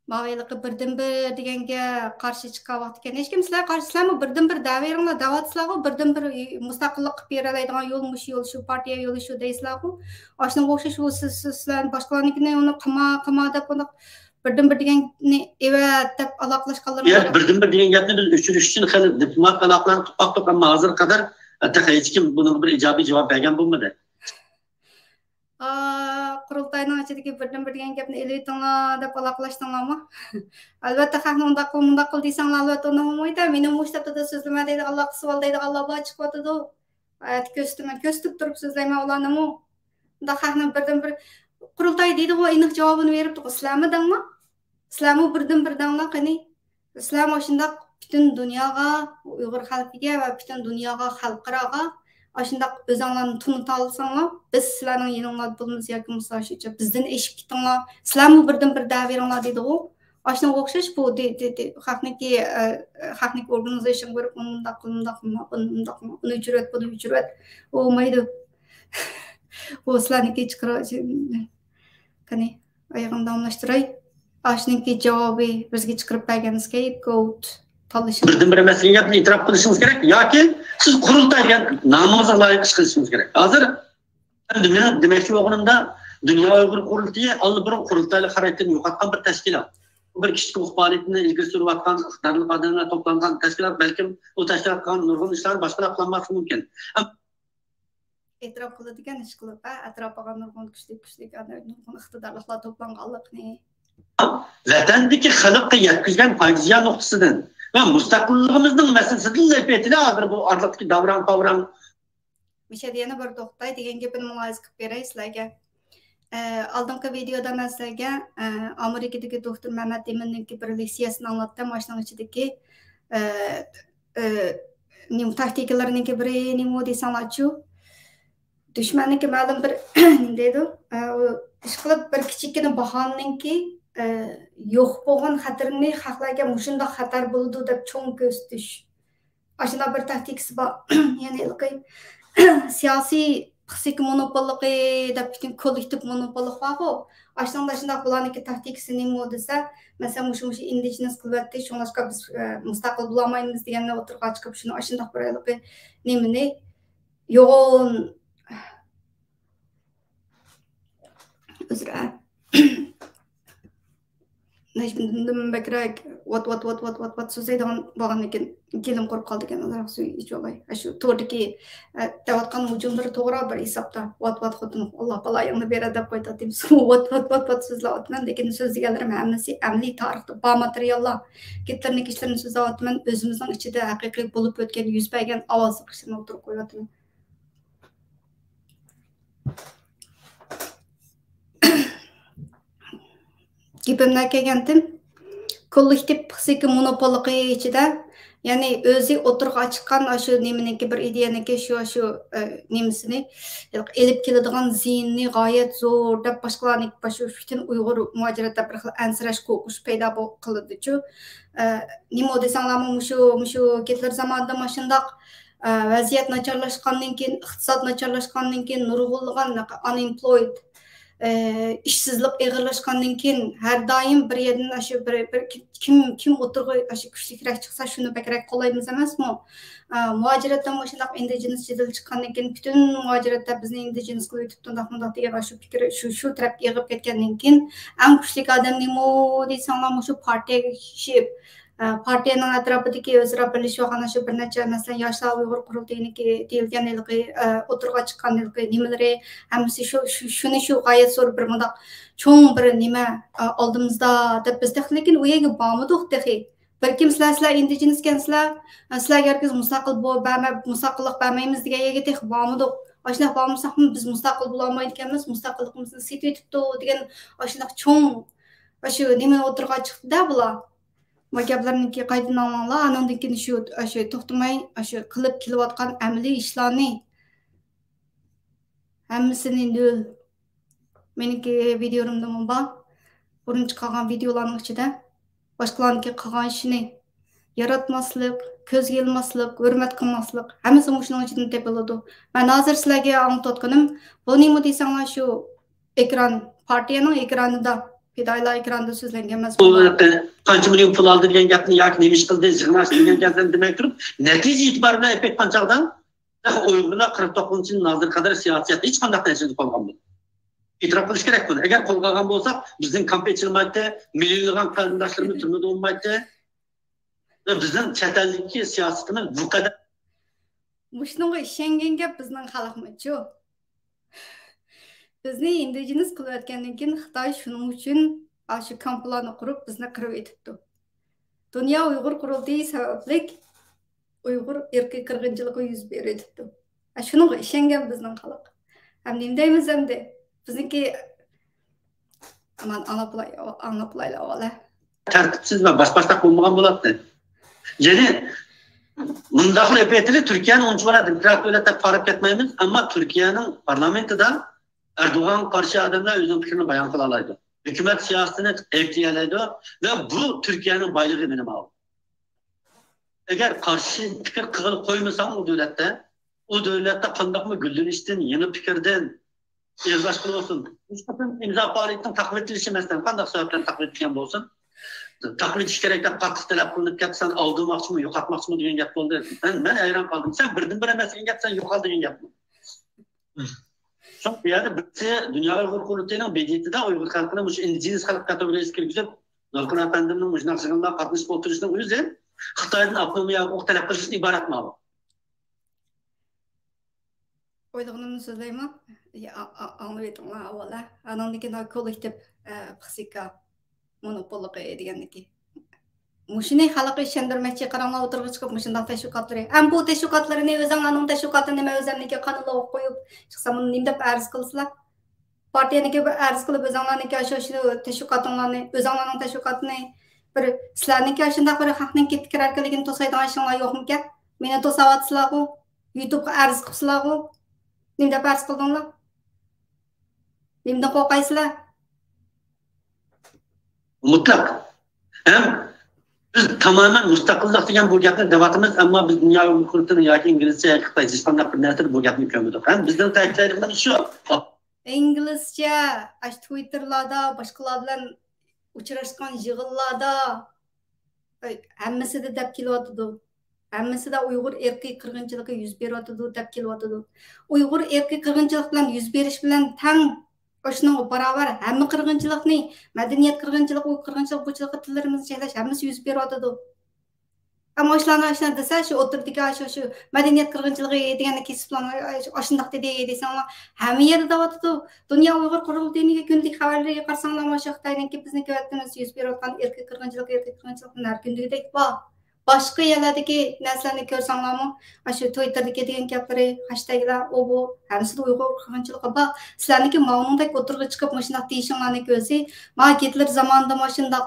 ماۋۇ ھېلىقى بىردىنبىر دېگەنگە قارشى چىققان ۋاقتىكەن. ھېچكىم سىلەر قارشى، سىلەرمۇ بىردىنبىر دەۋېرىڭلار، دەۋاتىسىلەرغۇ، بىردىنبىر مۇستەقىللىق قىلىپ بېرەلەيدىغان يول مۇشۇ يول، شۇ پارتىيە يولى شۇ دەيسىلەرغۇ. ئاشۇنىڭغا ئوخشاش ئۇ سىز، سىز، سىلەرنى باشقىلارنىڭكىنى ئۇنى قىلما، قىلما دەپ ئۇنداق بىردىنبىر دېگەننى ئەۋەت دەپ ئالاقىلاشقانلىرىڭلار ياق، بار. بىردىنبىر دېگەن گەپنى بىز ئۆچۈرۈش ئۈچۈن خېلى دىپلوماتىك ئالاقىلەرنى قىلىپ باقتۇق، ئەمما ھازىرغا قەدەر تېخى ھېچكىم بۇنىڭغا بىر ئىجابىي جاۋاب بەرگەن بولمىدى. ئا، قۇرۇلتاينىڭ ئىچىدىكى بىردىنبىر دېگەن گەپنى ئېلىۋېتىڭلار دەپ ئالاقىلاشتىڭلارمۇ؟ ئەلۋەتتە، خەقنى ئۇنداق قىل، مۇنداق قىل دېسەڭلار، ئەلۋەتتە، ئۇنداق بولمايدۇ. مېنى مۇشۇ تەپتىدە سۆزلىمە دەيدىغانلار، قىسىۋال دەيدىغانلار بار چىقىۋاتىدۇ. ھاياتى كۆرسىتىمەن، كۆرسىتىپ تۇرۇپ سۆزلەيمەن ئۇلارنىمۇ. مۇنداق خەقنى بىردىنبىر قۇرۇلتاي دەيدىغۇ، ئېنىق جاۋابىنى بېرىپتىغۇ، سىلەرمۇ دەڭلار. سىلەرمۇ بىردىنبىر دەڭلار قېنى. سىلەرمۇ ئاشۇنداق پۈتۈن دۇنياغا، ئۇيغۇر خەلقىگە ۋە پۈتۈن دۇنياغا، خەلقئاراغا ئاشۇنداق ئۆزۈڭلارنى تونۇتالىساڭلار، بىز سىلەرنىڭ يېنىڭلاردا بولىمىز ياكى بولمىسا شۇنچە بىزدىن ئېشىپ كېتىڭلار، سىلەرمۇ بىردىنبىر دەۋېرىڭلار دەيدىغۇ. ئاشۇنىڭغا ئوخشاش بۇ دى-، دى-، دى-، خەقنىڭكى، ئە، خەقنىڭكى ئورگانىزېيشنغا كۆرۈپ، مۇنداق قىل، مۇنداق قىل، مۇنداق قىل، ئۇنى ئۆچۈرۈۋەت، بۇنى ئۆچۈرۈۋەت. بولمايدۇ. بۇ سىلەرنىڭكى چىقىرىۋېتىش-، قېنى، ئايىغىنى داۋاملاشتۇراي. ئاشۇنىڭكى جاۋابى بىزگە چىقىرىپ بەرگەن ئىسكەيپ، گوۋۇت تاللىشىڭ. بىردىنبىر مەسىلىگە گەپنى ئېتىراپ قىلىشىڭىز كېرەك ياكى سىز قۇرۇلتاي دېگەن نامىڭىزغا لايىق ئىش قىلىشىڭىز كېرەك. ھازىر ئەمدى مېنىڭ دېمەكچى بولغىنىمدا، دۇنيا ئۇيغۇر قۇرۇلتىيى ئاللىبۇرۇن قۇرۇلتايلىق خاراكتېرىنى يوقاتقان بىر تەشكىلات. بۇ بىر كىشىلىك پائالىيىتىنى ئىلگىرى سۈرۈۋاتقان، ئىقتىدارلىق ئادەملەر توپلانغان تەشكىلات، بەلكىم ئۇ تەشكىلات قىلغان نۇرغۇن ئىشلارنى باشقىلار قىلالماسلىقى مۇمكىن. ئەم-، ئېتىراپ قىلىدىكەن ئىشقىلىپ، ھە، ئەتراپىغا نۇرغۇن كۈچلۈك، كۈچلۈك ئادەم، نۇرغۇن ئىقتىدارلىقلار توپلانغانلىقىنى. ۋەتەندىكى خەلققە يەتكۈزگەن پايدا زىيان نۇقتىسىدىن ۋە مۇستەقىللىقىمىزنىڭ مەسىلىسىدىن لەپ ئېيتىلە، ھازىر بۇ ئارىلىقتىكى داۋراڭ-پاۋراڭ. مۇشۇ يەردە يەنە بىر توختاي دېگەن گېپىنى مۇلاھىزە قىلىپ بېرەي سىلەرگە. ئە، ئالدىنقى ۋىدېيودا مەن سىلەرگە، ئە، ئامېرىكىدىكى دوكتور مەمەت ئىمىننىڭكى بىر لېكسىيەسىنى ئاڭلاتتىم. ئاشۇنىڭ ئىچىدىكى، ئە، ئە، نېمە، تاكتىكىلىرىنىڭكى بىرى نېمە دېسەڭلارچۇ؟ دۈشمەننىڭكى مەلۇم بىر، نېمە دەيدۇ؟ ئە، ئۇ ئىشقىلىپ بىر كىچىككىنە باھانىڭكى، ئە، يوق بولغان خەتىرىنى خەقلەرگە مۇشۇنداق خەتەر بولىدۇ دەپ چوڭ كۆرسىتىش. ئاشۇنداق بىر تاكتىكىسى بار. يەنى ھېلىقى سىياسىي پىسخىكا مونوپوللۇقى دەپ پۈتۈن كوللېكتىپ مونوپوللۇق بارغۇ. ئاشۇنىڭدا شۇنداق بۇلارنىڭكى تاكتىكىسى نېمە دېسە، مەسىلەن، مۇشۇ، مۇشۇ ئىندىجېنس قىلىۋەتتى، شۇڭلاشقا بىز، ئە، مۇستەقىل بولالمايمىز دېگەننى ئوتتۇرىغا چىقىپ، شۇنى ئاشۇنداق بىر ھېلىقى نېمىنى يوغان ئۆزرە. نەجمىدىندىن بەكرەك ۋات، ۋات، ۋات، ۋات، ۋات، ۋات سۆزلەيدىغان بولغاندىكىن، گېلىم قۇرۇپ قالىدىكەن، ئازراق سۈيى ئىچىۋالاي. ئاشۇ توردىكى، ئە، دەۋاتقان ھۇجۇملىرى توغرا بىر ھېسابتا. ۋات، ۋات خوتۇن، ئاللا بالايىڭنى بېرە دەپ قويۇۋاتىمىز. ۋات، ۋات، ۋات، ۋات سۆزلەۋاتىمەن، لېكىن سۆزلىگەنلىرىم ھەممىسى ئەمەلىي تارىختا بار ماتېرىياللار. گىتلېرنىڭ ئىشلىرىنى سۆزلەۋاتىمەن، ئۆزىمىزنىڭ ئىچىدە ھەقىقىي بولۇپ ئۆتكەن، يۈز بەرگەن ئاۋازلىق ئىشلىرىنى ئوتتۇرىغا قويۇۋاتىمەن. گېپىمدە كەلگەنتىم، كوللېكتىپ پىسخىكا مونوپوللۇقى ئىچىدە، يەنى ئۆزى ئوتتۇرىغا چىققان ئاشۇ نېمىنىڭكى، بىر ئىدىيەنىڭكى شۇ، شۇ، ئە، نېمىسىنى، ئېلىپ كېلىدىغان زىيىنىنى غايەت زور دەپ، باشقىلارنى، باشقا پۈتۈن ئۇيغۇر مۇھاجىرەت دەپ بىر خىل ئەنسىرەش، قورقۇش پەيدا بول-، قىلىدۇچۇ. ئە، نېمە دېسەڭلارمۇ، مۇشۇ، مۇشۇ گىتلېر زامانىدا ماشۇنداق ئە، ۋەزىيەت ناچارلاشقاندىن كېيىن، ئىقتىساد ناچارلاشقاندىن كېيىن، نۇرغۇنلىغان unemployed، ئە، ئىشسىزلىق ئېغىرلاشقاندىن كېيىن، ھەر دائىم بىر يەردىن ئاشۇ بىر، بىر كىم، كىم ئوتتۇرىغا ئاشۇ كۈچلۈكرەك چىقسا، شۇنى بەكرەك قوللايمىز ئەمەسمۇ؟ ئە، مۇھاجىرەتتە مۇشۇنداق ئىندىجېنىس جېدىل چىققاندىن كېيىن، پۈتۈن مۇھاجىرەتتە بىزنى ئىندىجېنىس قىلىۋېتىپتۇ، مۇنداق، مۇنداق دېگەن ئاشۇ پىكىر شۇ، شۇ تەرەپكە ئېغىپ كەتكەندىن كېيىن، ئەڭ كۈچلۈك ئادەم نېمە دېسەڭلار، مۇشۇ پارتىيەگە كىشىپ، ئە، پارتىيەنىڭ ئەتراپىدىكى ئۆزئارا بىرلىشىۋالغان ئاشۇ بىر نەچچە، مەسىلەن، ياشلار ئۇيغۇر قۇرۇلتىيىنىڭكى دېيىلگەن ھېلىقى، ئە، ئوتتۇرىغا چىققان ھېلىقى نېمىلىرى، ھەممىسى شۇ، شۇ، شۇنى شۇ غايەت زور بىر مۇنداق چوڭ بىر نېمە، ئە، ئالدىمىزدا دەپ بىز تېخى، لېكىن ئۇ يەرگە بارمىدۇق تېخى. بەلكىم سىلەر، سىلەر ئىندىجېنىسكەنسىلەر، سىلەرگە ھەرگىز مۇستەقىل بو-، بەرمە-، مۇستەقىللىق بەرمەيمىز دېگەن يەرگە تېخى بارمىدۇق. ئاشۇنداق بارمىساقمۇ بىز مۇستەقىل بولالمايدىكەنمىز، مۇستەقىللىقىمىزنى سېتىۋېتىپتۇ دېگەن ئاشۇنداق چوڭ، ئاشۇ نېمە ئوتتۇرىغا چىقتىدا بۇلار. ما گەپلەرنىكى قايتىدىن ئاڭلاڭلار، ئانىڭدىن كېيىن شۇ، ئاشۇ توختىماي، ئاشۇ قىلىپ كېلىۋاتقان ئەمەلىي ئىشلارنى ھەممىسىنى نۆل. مېنىڭكى ۋىدىيولىرىمدىمۇ بار. بۇرۇن چىقارغان ۋىدىيولارنىڭ ئىچىدە. باشقىلارنىڭكى قىلغان ئىشىنى ياراتماسلىق، كۆزگە ئىلماسلىق، ھۆرمەت قىلماسلىق، ھەممىسى مۇشۇنىڭ ئىچىدىن تېپىلىدۇ. مەن ھازىر سىلەرگە ئاڭلىتىۋاتقىنىم، بۇ نېمە دېسەڭلار، شۇ ئېكران، پارتىيەنىڭ ئېكرانىدا، پىدائىيلار ئېكرانىدا سۆزلەنگەن ئەمەس. بۇ قانچە مىليون پۇل ئالدى دېگەن گەپنى ياكى نېمە ئىش قىلدى، يىغىن ئاچتى دېگەن گەپلەرنى دېمەي تۇرۇپ، نەتىجە ئېتىبارى بىلەن ئېلىپ ئېيتقان چاغدا، ئۇيغۇرلار قىرىق توققۇزىنچى يىلدىن ھازىرغا قەدەر سىياسىيەتتە ھېچقانداق نەتىجە قولغانمىدى. ئېتىراپ قىلىش كېرەك بۇنى. ئەگەر قولغا ئالغان بولساق، بىزنىڭ كامپ ئېچىلمايتتى، مىليونلىغان قېرىنداشلىرىمىز تۈرمىدە بولمايتتى. ۋە بىزنىڭ چەت ئەلدىكى سىياسىتىمىز بۇ قەدەر. مۇشۇنىڭغا ئىشەنگەن گەپ بىزنىڭ خەلقمۇچۇ؟ بىزنى ئىندىجېنىس قىلىۋەتكەندىن كېيىن خىتاي شۇنىڭ ئۈچۈن ئاشۇ كامپلارنى قۇرۇپ بىزنى قىرىۋېتىپتۇ. دۇنيا ئۇيغۇر قۇرۇلتىيى سەۋەبلىك ئۇيغۇر ئىرقىي قىرغىنچىلىقى يۈز بېرىۋېتىپتۇ. ھە، شۇنىڭغا ئىشەنگەن بىزنىڭ خەلق. ھەم نېمە دەيمىز ئەمدى؟ بىزنىڭكى، ئامان، ئاڭلاپ بولاي-، ئاڭلاپ بولايلى ئاۋۋال، ھە. تەرتىپسىز ۋە باش-، باشتاق بولمىغان بولاتتى. يەنى مۇنداقلا ئېيتىلى، تۈركىيەنى ئۇنچىۋالا دېموكرات دۆلەت دەپ قاراپ كەتمەيمىز، ئەمما تۈركىيەنىڭ پارلامېنتىدا ئەردوغانغا قارشى ئادەملەر ئۆزىنىڭ پىكرىنى بايان قىلالايدۇ. ھۆكۈمەت سىياسىتىنى ئەيىبلىيەلەيدۇ ۋە بۇ تۈركىيەنىڭ بايلىقى مېنىڭ ئاۋۇ. ئەگەر قارشى پىكىر قىلغىلى قويمىساڭ ئۇ دۆلەتتە، ئۇ دۆلەتتە قانداقمۇ گۈللىنىشتىن، يېڭى پىكىردىن، ئېغىز ئاچقىلى بولسۇن. مۇشۇ قېتىم ئىمزا پائالىيىتىنىڭ تاقىۋېتىلىشى، مەسىلەن، قانداق سەۋەبتىن تاقىۋېتىلگەن بولسۇن، تاقىۋېتىش كېرەك دەپ قاتتىق تەلەپ قىلىنىپ كەتتى، سەن ئالدىماقچىمۇ، يوقاتماقچىمۇ دېگەن گەپ بولدى. مەن، مەن ھەيران قالدىم. سەن بىردىنبىر ئەمەس دېگەن گەپ، سەن يوقال دېگەن گەپمۇ؟ شۇڭا بۇ يەردە بىرسى دۇنيا ئۇيغۇر قۇرۇلتىيىنىڭ بېدىتىدا ئۇيغۇر خەلقىنى مۇشۇ ئىندىجېنىس خەلق كاتېگورىيەسىگە كىرگۈزۈپ، نۇرغۇن ئەپەندىمنىڭ مۇشۇنداق يىغىنلارغا قاتنىشىپ ئولتۇرۇشىنىڭ ئۆزى خىتايدىن ئاپتونومىيە ھوقۇق تەلەپ قىلىشتىن ئىبارەتمۇ بۇ؟ ئويلىغىنىمنى سۆزلەيمۇ؟ يا، ئا-، ئا-، ئاڭلىۋېتىڭلار ئاۋۋال، ھە. ئاناندىن كېيىن ھا كوللېكتىپ، ئە، پىخسىكا مونوپوللۇقى دېگەنلىكى. مۇشۇنى خەلققە ئىشەندۈرمەكچى، قاراڭلار ئوتتۇرىغا چىقىپ مۇشۇنداق تەشۋىقاتلىرى. ھەم بۇ تەشۋىقاتلىرىنى ئۆزۈڭلارنىڭ تەشۋىقاتى نېمە، ئۆزۈمنىڭكى قانىلىغا قويۇپ چىقسا، مۇنى نېمە دەپ ئەرز قىلىسىلەر؟ پارتىيەنىڭكى بىر ئەرز قىلىپ، ئۆزۈڭلارنىڭكى ئاشۇ، شۇ تەشۋىقاتىڭلارنى، ئۆزۈڭلارنىڭ تەشۋىقاتىنى بىر سىلەرنىڭكى ئاشۇنداق بىر خەقنىڭ كېتىپ كىرەركەنلىكىنى توسايدىغان ئىشىڭلار يوقمىكەن؟ مېنى توساۋاتىسىلەرغۇ، يۇتۇبقا ئەرز قىپسىلەرغۇ. نېمە دەپ ئەرز قىلدىڭلار؟ نېمىدىن قورقايسىلەر؟ مۇتلەق. ھەم بىز تامامەن مۇستەقىللىق دېگەن بۇ گەپنى دەۋاتىمىز، ئەمما بىز دۇنيا ئۇيغۇر قۇرۇلتىيىنىڭ ياكى ئىنگلىزچە ياكى خىتايچە ھېچقانداق بىر نەرسىدە بۇ گەپنى كۆرمىدۇق. ھەم بىزنىڭ تەكىتلەيدىغىنىمىز شۇ. ئىنگلىزچە، ئاشۇ تىۋىتتېرلاردا، باشقىلار بىلەن ئۇچراشقان يىغىنلاردا، ئەي، ھەممىسىدە دەپ كېلىۋاتىدۇ. ھەممىسىدە ئۇيغۇر ئىرقىي قىرغىنچىلىقى يۈز بېرىۋاتىدۇ دەپ كېلىۋاتىدۇ. ئۇيغۇر ئىرقىي قىرغىنچىلىق بىلەن يۈز بېرىش بىلەن تەڭ، شۇنىڭغا باراۋەر ھەممە قىرغىنچىلىقنى، مەدەنىيەت قىرغىنچىلىقى، ئۇ قىرغىنچىلىق، بۇ قىرغىنچىلىقى، تىللىرىمىزنى چەكلەش، ھەممىسى يۈز بېرىۋاتىدۇ. ئەمما ئاشۇلارنى، ئاشۇلارنى دېسە، شۇ ئوتتۇرىدىكى ئاشۇ، شۇ مەدەنىيەت قىرغىنچىلىقى دېگەننى كېسىپلا، ئاشۇنداق دېدى دېسەڭلار، ھەممە يەردە دەۋاتىدۇ. دۇنيا ئۇيغۇر قۇرۇلتىيىنىڭكى كۈندىلىك خەۋەرلىرىگە قارىساڭلارمۇ، شۇ خىتاينىڭكى بىزنىڭكى ۋەتىنىمىزدە يۈز بېرىۋاتقان ئىرقىي قىرغىنچىلىق، ئىرقىي قىرغىنچىلىق ھەر كۈندىكىدەك بار. باشقا يەرلەردىكى نەرسىلەرنى كۆرسەڭلارمۇ، ئاشۇ تويتتېردىكى دېگەن گەپلىرى، خاشتەگلەر، ئۇ بۇ، ھەممىسىدە ئۇيغۇر قىرغىنچىلىقى بار. سىلەرنىڭكى ماۋۇنىڭدەك ئوتتۇرىغا چىقىپ مۇشۇنداق دېيىشىڭلارنىڭكى ئۆزى، مانا گىتلېر زامانىدا مۇشۇنداق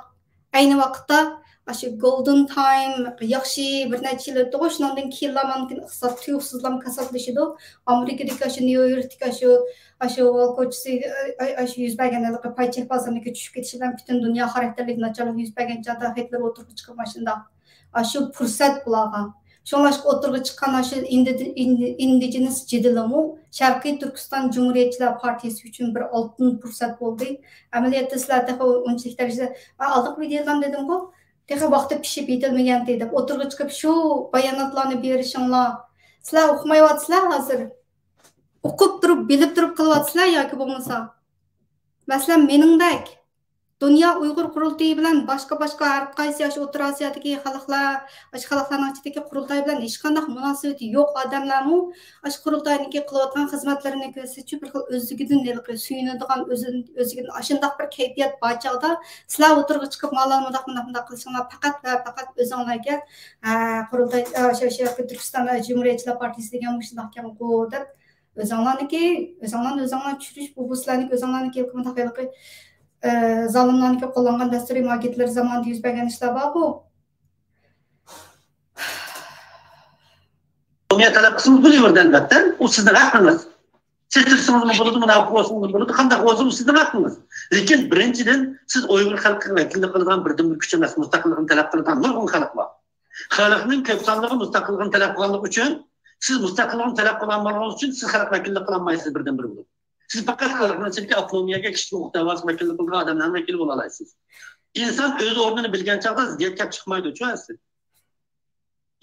ئەينى ۋاقىتتا ئاشۇ گولدېن تايم، ياخشى بىر نەچچە يىل ئۆتتىغۇ، شۇنىڭدىن كېيىنلا مانا ئىقتىساد تۇيۇقسىزلا كاساتلىشىدۇ. ئامېرىكىدىكى ئاشۇ نيۇ يوركتىكى ئاشۇ، ئاشۇ ۋال كوچىسى، ئاشۇ يۈز بەرگەن ھېلىقى پاي چەك بازىرىنىڭكى چۈشۈپ كېتىشى بىلەن پۈتۈن دۇنيا خاراكتېرلىك ناچارلىق يۈز بەرگەن چاغدا گىتلېر ئوتتۇرىغا چىقىپ ماشۇنداق. ئاشۇ پۇرسەت بۇلارغا. شۇڭلاشقا ئوتتۇرىغا چىققان ئاشۇ ئىندىجېنىس جېدىلىمۇ شەرقىي تۈركىستان جۇمھۇرىيەتچىلەر پارتىيىسى ئۈچۈن بىر ئالتۇن پۇرسەت بولدى. ئەمەلىيەتتە سىلەر تېخى ئۇنچىلىك دەرىجىدە، مەن ئالدىنقى ۋىدېيودىلا دېدىمغۇ، تېخى ۋاقتى پىشىپ يېتىلمىگەنتى دەپ ئوتتۇرىغا چىقىپ شۇ باياناتلارنى بېرىشىڭلار، سىلەر ئۇقمايۋاتىسىلەر ھازىر. ئوقۇپ تۇرۇپ، بىلىپ تۇرۇپ قىلىۋاتىسىلەر ياكى بولمىسا. مەسىلەن، مېنىڭدەك دۇنيا ئۇيغۇر قۇرۇلتىيى بىلەن باشقا، باشقا ھەر قايسى ئاشۇ ئوتتۇرا ئاسىيادىكى خەلقلەر، ئاشۇ خەلقلەرنىڭ ئىچىدىكى قۇرۇلتاي بىلەن ھېچقانداق مۇناسىۋىتى يوق ئادەملەرمۇ ئاشۇ قۇرۇلتاينىڭكى قىلىۋاتقان خىزمەتلىرىنى كۆرسىتىشى بىر خىل ئۆزلۈكىدىن ھېلىقى سۆيۈنىدىغان، ئۆزىدىن، ئۆزلۈكىدىن ئاشۇنداق بىر كەيپىيات بار چاغدا، سىلەر ئوتتۇرىغا چىقىپ، مانا مۇنداق، مۇنداق، مۇنداق قىلىشىڭلار پەقەت ۋە پەقەت ئۆزۈڭلارگە، ھە، قۇرۇلتاي، ئاشۇ، ئاشۇ تۈركىستان جۇمھۇرىيەتچىلەر پارتىيىسى دېگەن مۇشۇنداق ئىكەنغۇ دەپ، ئۆزۈڭلارنىڭكى، ئۆزۈڭلارنى ئۆزۈڭلار چۈشۈرۈش، بۇ، بۇ سىلەرنىڭكى ئۆزۈڭلارنىڭكى ھېلىقى مۇنداق ھېلىقى، ئە، زالىملارنىڭكى قوللانغان دەستۇرى ما گىتلېر زامانىدا يۈز بەرگەن ئىشلار بارغۇ. ئومۇمىيەت تەلەپ قىلسىڭىز بولىۋېرىدۇ، ئەلۋەتتە. ئۇ سىزنىڭ ھەققىڭىز. چېچىرسىڭىزمۇ بولىدۇ، مۇنداق قىلسىڭىزمۇ بولىدۇ، قانداق بولسا ئۇ سىزنىڭ ھەققىڭىز. لېكىن بىرىنچىدىن، سىز ئۇيغۇر خەلقىگە ۋەكىللىك قىلىدىغان بىردىنبىر كۈچ ئەمەس، مۇستەقىللىقىنى تەلەپ قىلىدىغان نۇرغۇن خەلق بار. خەلقنىڭ كۆپ سانلىقى مۇستەقىللىقىنى تەلەپ قىلغانلىقى ئۈچۈن، سىز مۇستەقىللىقنى تەلەپ قىلالمىغانلىقىڭىز ئۈچۈن سىز خەلق ۋەكىللىك قىلالمايسىز بىردىنبىر بولۇپ. سىز پەقەت خەلقنىڭ ئىچىدىكى ئاپتونومىيەگە، كىشىلىك ھوقۇق دەۋاسىغا ۋەكىللىك قىلىدىغان ئادەملەرنىڭ ۋەكىلى بولالايسىز. ئىنسان ئۆز ئورنىنى بىلگەن چاغدا زىددىيەت كەپ چىقمايدۇ، چۈشىنەسىز.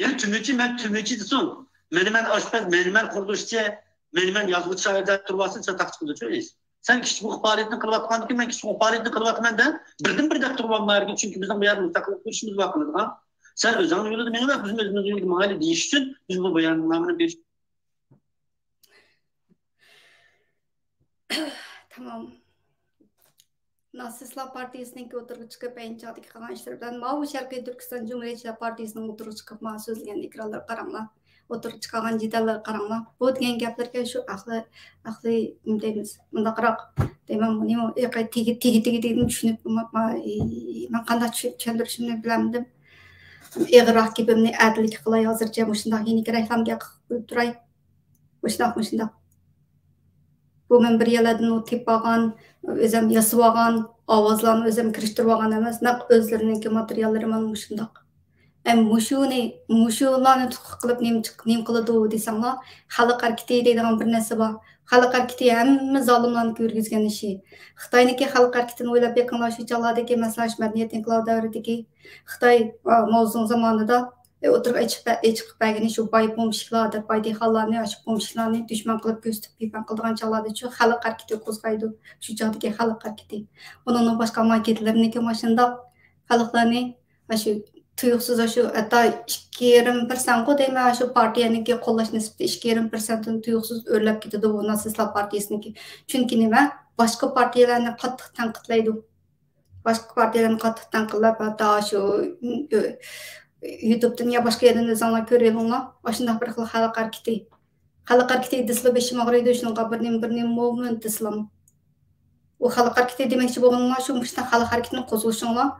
يەنى تۈمۈچى مەن تۈمۈچى دېسۇن، مېنى مەن ئاشپەز، مېنى مەن قۇرۇلۇشچى، مېنى مەن يازغۇچى شائىر دەپ تۇرۇۋالسا، چاتاق چىقىدۇ، چۈشىنىسىز. سەن كىشىلىك ھوقۇق پائالىيىتىنى قىلىۋاتقاندىكىن، مەن كىشىلىك ھوقۇق پائالىيىتىنى قىلىۋاتىمەن دە، بىردىنبىر دەپ تۇرۇۋالمايدىكەن، چۈنكى بىزنىڭ بۇ يەردە مۇستەقىللىق كۈرىشىمىز بار قىلىدىغان. سەن ئۆزۈڭنىڭ يولىدا مېڭىۋەر، بىزمۇ ئۆزىمىزنىڭ يولىدا ماڭايلى دېيىش ئۈچۈن بىز بۇ باياننامىنى بېرىش. تامام. ناتسىستلار پارتىيىسىنىڭكى ئوتتۇرىغا چىقىپ، ئەينى چاغدىكى قىلغان ئىشلىرى بىلەن ماۋۇ شەرقىي تۈركىستان جۇمھۇرىيەتچىلەر پارتىيىسىنىڭ ئوتتۇرىغا چىقىپ، مانا سۆزلىگەن ئېكرانلىرىغا قاراڭلار. ئوتتۇرىغا چىقارغان جېدەللەرگە قاراڭلار. بۇ دېگەن گەپلەرگە شۇ ئەقلى، ئەقلى نېمە دەيمىز، مۇنداقراق دەيمەن، بۇنى تېگى، تېگى، تېگى، تېگىدىن چۈشىنىپ، ما-، ما-، مەن قانداق چۈ-، چۈشەندۈرۈشۈمنى بىلەلمىدىم. ئېغىرراق گېپىمنى ئەتىلىككە قىلاي، ھازىرچە مۇشۇنداق يېنىكرەك رېكلامىغا قىلىپ تۇراي. مۇشۇنداق، مۇشۇنداق. بۇ مەن بىر يەرلەردىن ئۇ تېپىۋالغان، ئۆزۈم ياسىۋالغان، ئاۋازلارنى ئۆزۈم كىرىشتۈرۈۋالغان ئەمەس، نەق ئۆزلىرىنىڭكى ماتېرىياللىرى مانا مۇشۇنداق. ئەم، مۇشۇنى، مۇشۇلارنى تۇتقا قىلىپ نېمە چىق-، نېمە قىلىدۇ دېسەڭلار، خەلق ھەرىكىتى دەيدىغان بىر نەرسە بار. خەلق ھەرىكىتى ھەممە زالىملارنى كىرگۈزگەن ئىشى. خىتاينىڭكى خەلق ھەرىكىتىنى ئويلاپ بېقىڭلار، شۇ چاغلاردىكى، مەسىلەن، شۇ مەدەنىيەت ئىنقىلابى دەۋرىدىكى خىتاي، ئا، ماۋزېدۇڭ زامانىدا، ئى، ئوتتۇرىغا ئېچىپ بە-، ئېچىپ بەرگىنى شۇ باي پومېشچىكلار دەپ، باي دېھقانلارنى، ئاشۇ پومېشچىكلارنى دۈشمەن قىلىپ كۆرسىتىپ، پىپەن قىلىدىغان چاغلاردا شۇ خەلق ھەرىكىتى قوزغايدۇ. شۇ چاغدىكى خەلق ھەرىكىتى. ئۇنىڭدىن باشقا، ما گىتلېرنىڭكى ماشۇنداق خەلقلەرنى، ئاشۇ تۇيۇقسىز، ئاشۇ ھەتتا ئىككى يېرىم پىرسەنتقۇ دەيمەن، ئاشۇ پارتىيەنىڭكى قوللاش نىسبىتى ئىككى يېرىم پىرسەنتتىن تۇيۇقسىز ئۆرلەپ كېتىدۇ بۇ ناتسىستلار پارتىيىسىنىڭكى. چۈنكى نېمە؟ باشقا پارتىيەلەرنى قاتتىق تەنقىدلەيدۇ. باشقا پارتىيەلەرنى قاتتىق تەنقىدلەپ، ھەتتا شۇ، يۇتۇبتىن يا باشقا يەردىن ئۆزۈڭلار كۆرۈۋېلىڭلار. ئاشۇنداق بىر خىل خەلق ھەرىكىتى. خەلق ھەرىكىتى دېسىلا بېشىم ئاغرىيدۇ، شۇنىڭغا بىر نېمە، بىر نېمە موۋمېنت دېسىلام. ئۇ خەلق ھەرىكىتى دېمەكچى بولغىنىڭلار شۇ مۇشۇنداق خەلق ھەرىكىتىنى قوزغىشىڭلار.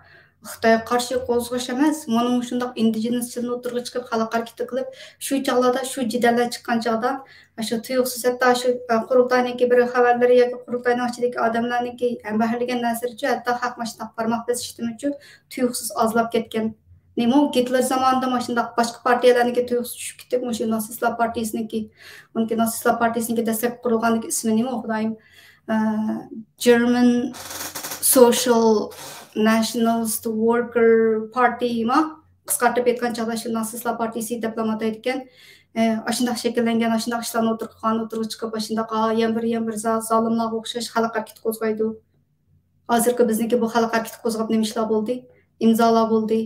خىتايغا قارشى قوزغىش ئەمەس، مانا مۇشۇنداق ئىندىجېنىسچىلىرىنى ئوتتۇرىغا چىقىرىپ خەلق ھەرىكىتى قىلىپ، شۇ چاغلاردا، شۇ جېدەللەر چىققان چاغدا، ئاشۇ تۇيۇقسىز ھەتتا شۇ، ئە، قۇرۇلتاينىڭكى بىر خەۋەرلىرى ياكى قۇرۇلتاينىڭ ئىچىدىكى ئادەملەرنىڭكى ھەمبەھىرلىگەن نەرسىلىرىچۇ، ھەتتا خەق ماشۇنداق بارماق بېسىشتىنچۇ تۇيۇقسىز ئازلاپ كەتكەن. نېمە، گىتلېر زامانىدا ماشۇنداق باشقا پارتىيەلەرنىڭكى تۇيۇقسىز چۈشۈپ كېتىپ، مۇشۇ ناتسىستلار پارتىيىسىنىڭكى، ئۇنىڭكى ناتسىستلار پارتىيىسىنىڭكى دەسلەپكى قۇرۇلغاندىكى ئىسمى نېمە، خۇدايىم؟ ئە، German Social Nationalist Worker Party ما؟ قىسقارتىپ ئېيتقان چاغدا شۇ ناتسىستلار پارتىيىسى دەپلا ئاتايدىكەن. ئە، ئاشۇنداق شەكىللەنگەن، ئاشۇنداق ئىشلارنى ئوتتۇرىغا قويغان، ئوتتۇرىغا چىقىپ، ئاشۇنداق، ھا، يەنە بىر، يەنە بىر زا-، زالىملارغا ئوخشاش خەلق ھەرىكىتى قوزغايدۇ. ھازىرقى بىزنىڭكى بۇ خەلق ھەرىكىتى قوزغاپ نېمە ئىشلار بولدى؟ ئىمزالار بولدى.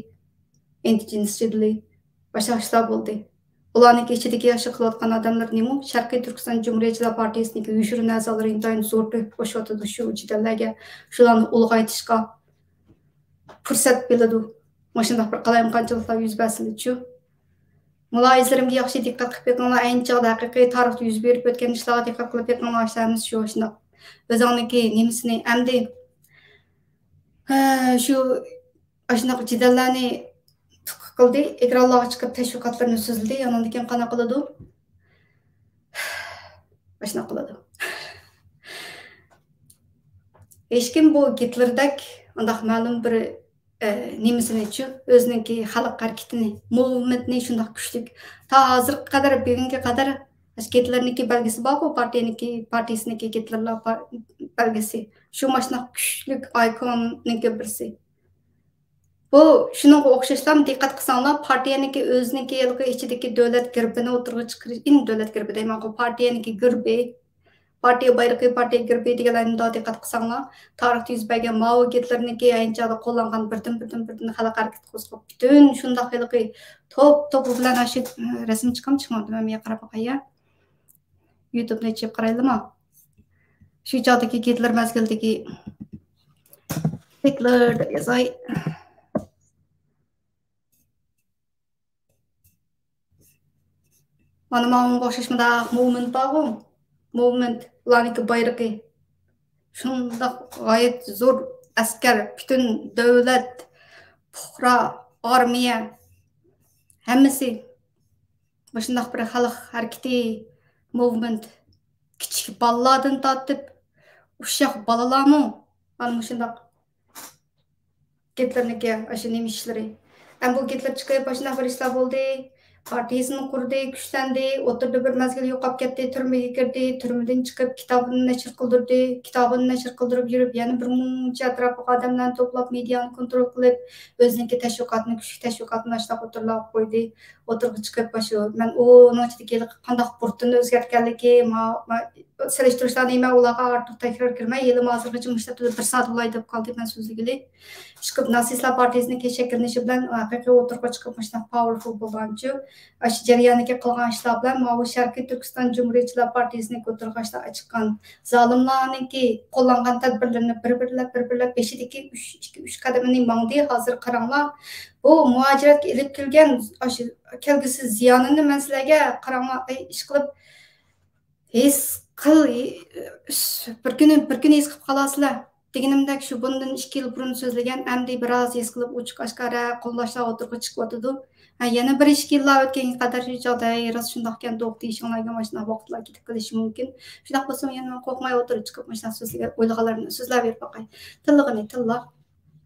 ئىندىجېنىس جېدىلى. باشقا ئىشلار بولدى. ئۇلارنىڭكى ئىچىدىكى ئاشۇ قىلىۋاتقان ئادەملەر نېمە؟ شەرقىي تۈركىستان جۇمھۇرىيەتچىلەر پارتىيىسىنىڭكى يوشۇرۇن ئەزالىرى ئىنتايىن زور تۆھپە قوشۇۋاتىدۇ شۇ جېدەللەرگە. شۇلارنى ئۇلغايتىشقا پۇرسەت بىلىدۇ. مۇشۇنداق بىر قالايمىقانچىلىقلار يۈز بەرسىلىچۇ. مۇلاھىزىلىرىمگە ياخشى دىققەت قىلىپ بېقىڭلار. ئەينى چاغدا ھەقىقىي تارىختا يۈز بېرىپ ئۆتكەن ئىشلارغا دىققەت قىلىپ بېقىڭلار. ئىشلار ھەممىسى شۇ، شۇنداق. ئۆزۈڭنىڭكى نېمىسىنى ئەمدى، ھە، شۇ ئاشۇنداق جېدەللەرنى تۇتقا قىلدى، ئېكرانلارغا چىقىپ تەشۋىقاتلىرىنى سۆزلىدى. ئانىڭدىن كېيىن قانداق قىلىدۇ؟ ئاشۇنداق قىلىدۇ. ھېچكىم بۇ گىتلېردەك ئۇنداق مەلۇم بىر، ئە، نېمىسىنىچۇ، ئۆزىنىڭكى خەلق ھەرىكىتىنى، موۋمېنتنى شۇنداق كۈچلۈك، تا ھازىرغا قەدەر، بۈگۈنگە قەدەر، ئاشۇ گىتلېرنىڭكى بەلگىسى بارغۇ، پارتىيەنىڭكى، پارتىيىسىنىڭكى گىتلېرلا پار-، بەلگىسى. شۇ ماشۇنداق كۈچلۈك ئايكوننىڭكى بىرسى. بۇ شۇنىڭغا ئوخشاشلا، دىققەت قىلساڭلار، پارتىيەنىڭكى ئۆزىنىڭكى ھېلىقى ئىچىدىكى دۆلەت گېربىنى ئوتتۇرىغا چىقىرىش، ئىن دۆلەت گېربى دەيمەنغۇ، پارتىيەنىڭكى گېربى، پارتىيە بايرىقى، پارتىيە گېربى دېگەنلەرنى مۇنداق دىققەت قىلساڭلار، تارىختا يۈز بەرگەن ماۋۇ گىتلېرنىڭكى ئەينى چاغدا قوللانغان بىردىن، بىردىن، بىردىن خەلق ھەرىكىتى قوزغاپ، پۈتۈن شۇنداق ھېلىقى توپ، توپى بىلەن ئاشۇ، ئە، رەسىم چىقامدۇ، چىقمامدۇ، مەن بۇ يەرگە قاراپ باقاي، يا. يۇتۇبنى ئېچىپ قارايلىما؟ شۇ چاغدىكى گىتلېر مەزگىلىدىكى، گىتلېر دەپ يازاي. مانا ماڭا ئوخشاش مۇنداق موۋمېنت بارغۇ، موۋمېنت، ئۇلارنىڭكى بايرىقى. شۇنداق غايەت زور ئەسكەر، پۈتۈن دۆلەت، پۇقرا، ئارمىيە، ھەممىسى مۇشۇنداق بىر خەلق ھەرىكىتى، موۋمېنت. كىچىك بالىلاردىن تارتىپ، ئۇششاق بالىلارمۇ مانا مۇشۇنداق گىتلېرنىڭكى ئاشۇ نېمە ئىشلىرى. ئەمدى بۇ گىتلېر چىقىپ، ئاشۇنداق بىر ئىشلار بولدى. پارتىيىسىنى قۇردى، كۈچلەندى. ئوتتۇرىدا بىر مەزگىل يوقاپ كەتتى، تۈرمىگە كىردى. تۈرمىدىن چىقىپ، كىتابىنى نەشر قىلدۇردى. كىتابىنى نەشر قىلدۇرۇپ يۈرۈپ، يەنە بىر مۇنچە ئەتراپىغا ئادەملەرنى توپلاپ، مېدىيانى كونترول قىلىپ، ئۆزىنىڭكى تەشۋىقاتىنى، كۈچلۈك تەشۋىقاتىنى ئاشۇنداق ئوتتۇرىغا قويدى. ئوتتۇرىغا چىقىپ، ئاشۇ، مەن ئۇنىڭ ئىچىدىكى ھېلىقى قانداق بۇرۇتىنى ئۆزگەرتكەنلىكى، ما-، ما-، سېلىشتۇرۇشلارنى مەن ئۇلارغا ئارتۇق تەكرار كىرمەي، ھېلىمۇ ھازىرغىچە مۇشۇنداق بىر سائەت بولاي دەپ قالدى مەن سۆزلىگىلى. ئىشقىلىپ، ناتسىستلار پارتىيىسىنىڭ شەكىللىنىشى بىلەن ھەقىقىي ئوتتۇرىغا چىقىپ، مۇشۇنداق پاۋېرفۇل بولغانچۇ، ئاشۇ جەرياندىكى قىلغان ئىشلار بىلەن ماۋۇ شەرقىي تۈركىستان جۇمھۇرىيەتچىلەر پارتىيىسىنىڭ ئوتتۇرىغا ئاشۇنداق چىققان زالىملارنىڭكى قوللانغان تەدبىرلىرىنى بىر-بىرلەپ، بىر-بىرلەپ بېشىدىكى ئۈچ، ئىككى، ئۈچ قەدىمىنى ماڭدى. ھازىر قاراڭلار، بۇ مۇھاجىرەتكە ئېلىپ كەلگەن ئاشۇ كەلگۈسى زىيانىنى مەن سىلەرگە، قاراڭلار، ئەي، ئىشقىلىپ، ھېس قىل، بىر كۈنى، بىر كۈنى ھېس قىلىپ قالارسىلەر. دېگىنىمدەك، شۇ بۇندىن ئىككى يىل بۇرۇن سۆزلىگەن، ئەمدى بىر ئاز ھېس قىلىپ، ئوچۇق ئاشكارا قوللاشلار ئوتتۇرىغا چىقىۋاتىدۇ. ھە، يەنە بىر ئىككى يىللار ئۆتكەنگە قەدەر شۇ چاغدا، ھەي، راست شۇنداقكەن، دوق دېيىشىڭلارگە ماشۇنداق ۋاقىتلار كېتىپ قېلىشى مۇمكىن. شۇنداق بولسىمۇ، يەنە مەن قورقماي ئوتتۇرىغا چىقىپ، ماشۇنداق سۆزلىگەن، ئويلىغانلىرىمنى سۆزلەپ بېرىپ باقاي. تىللىغىنى تىللا.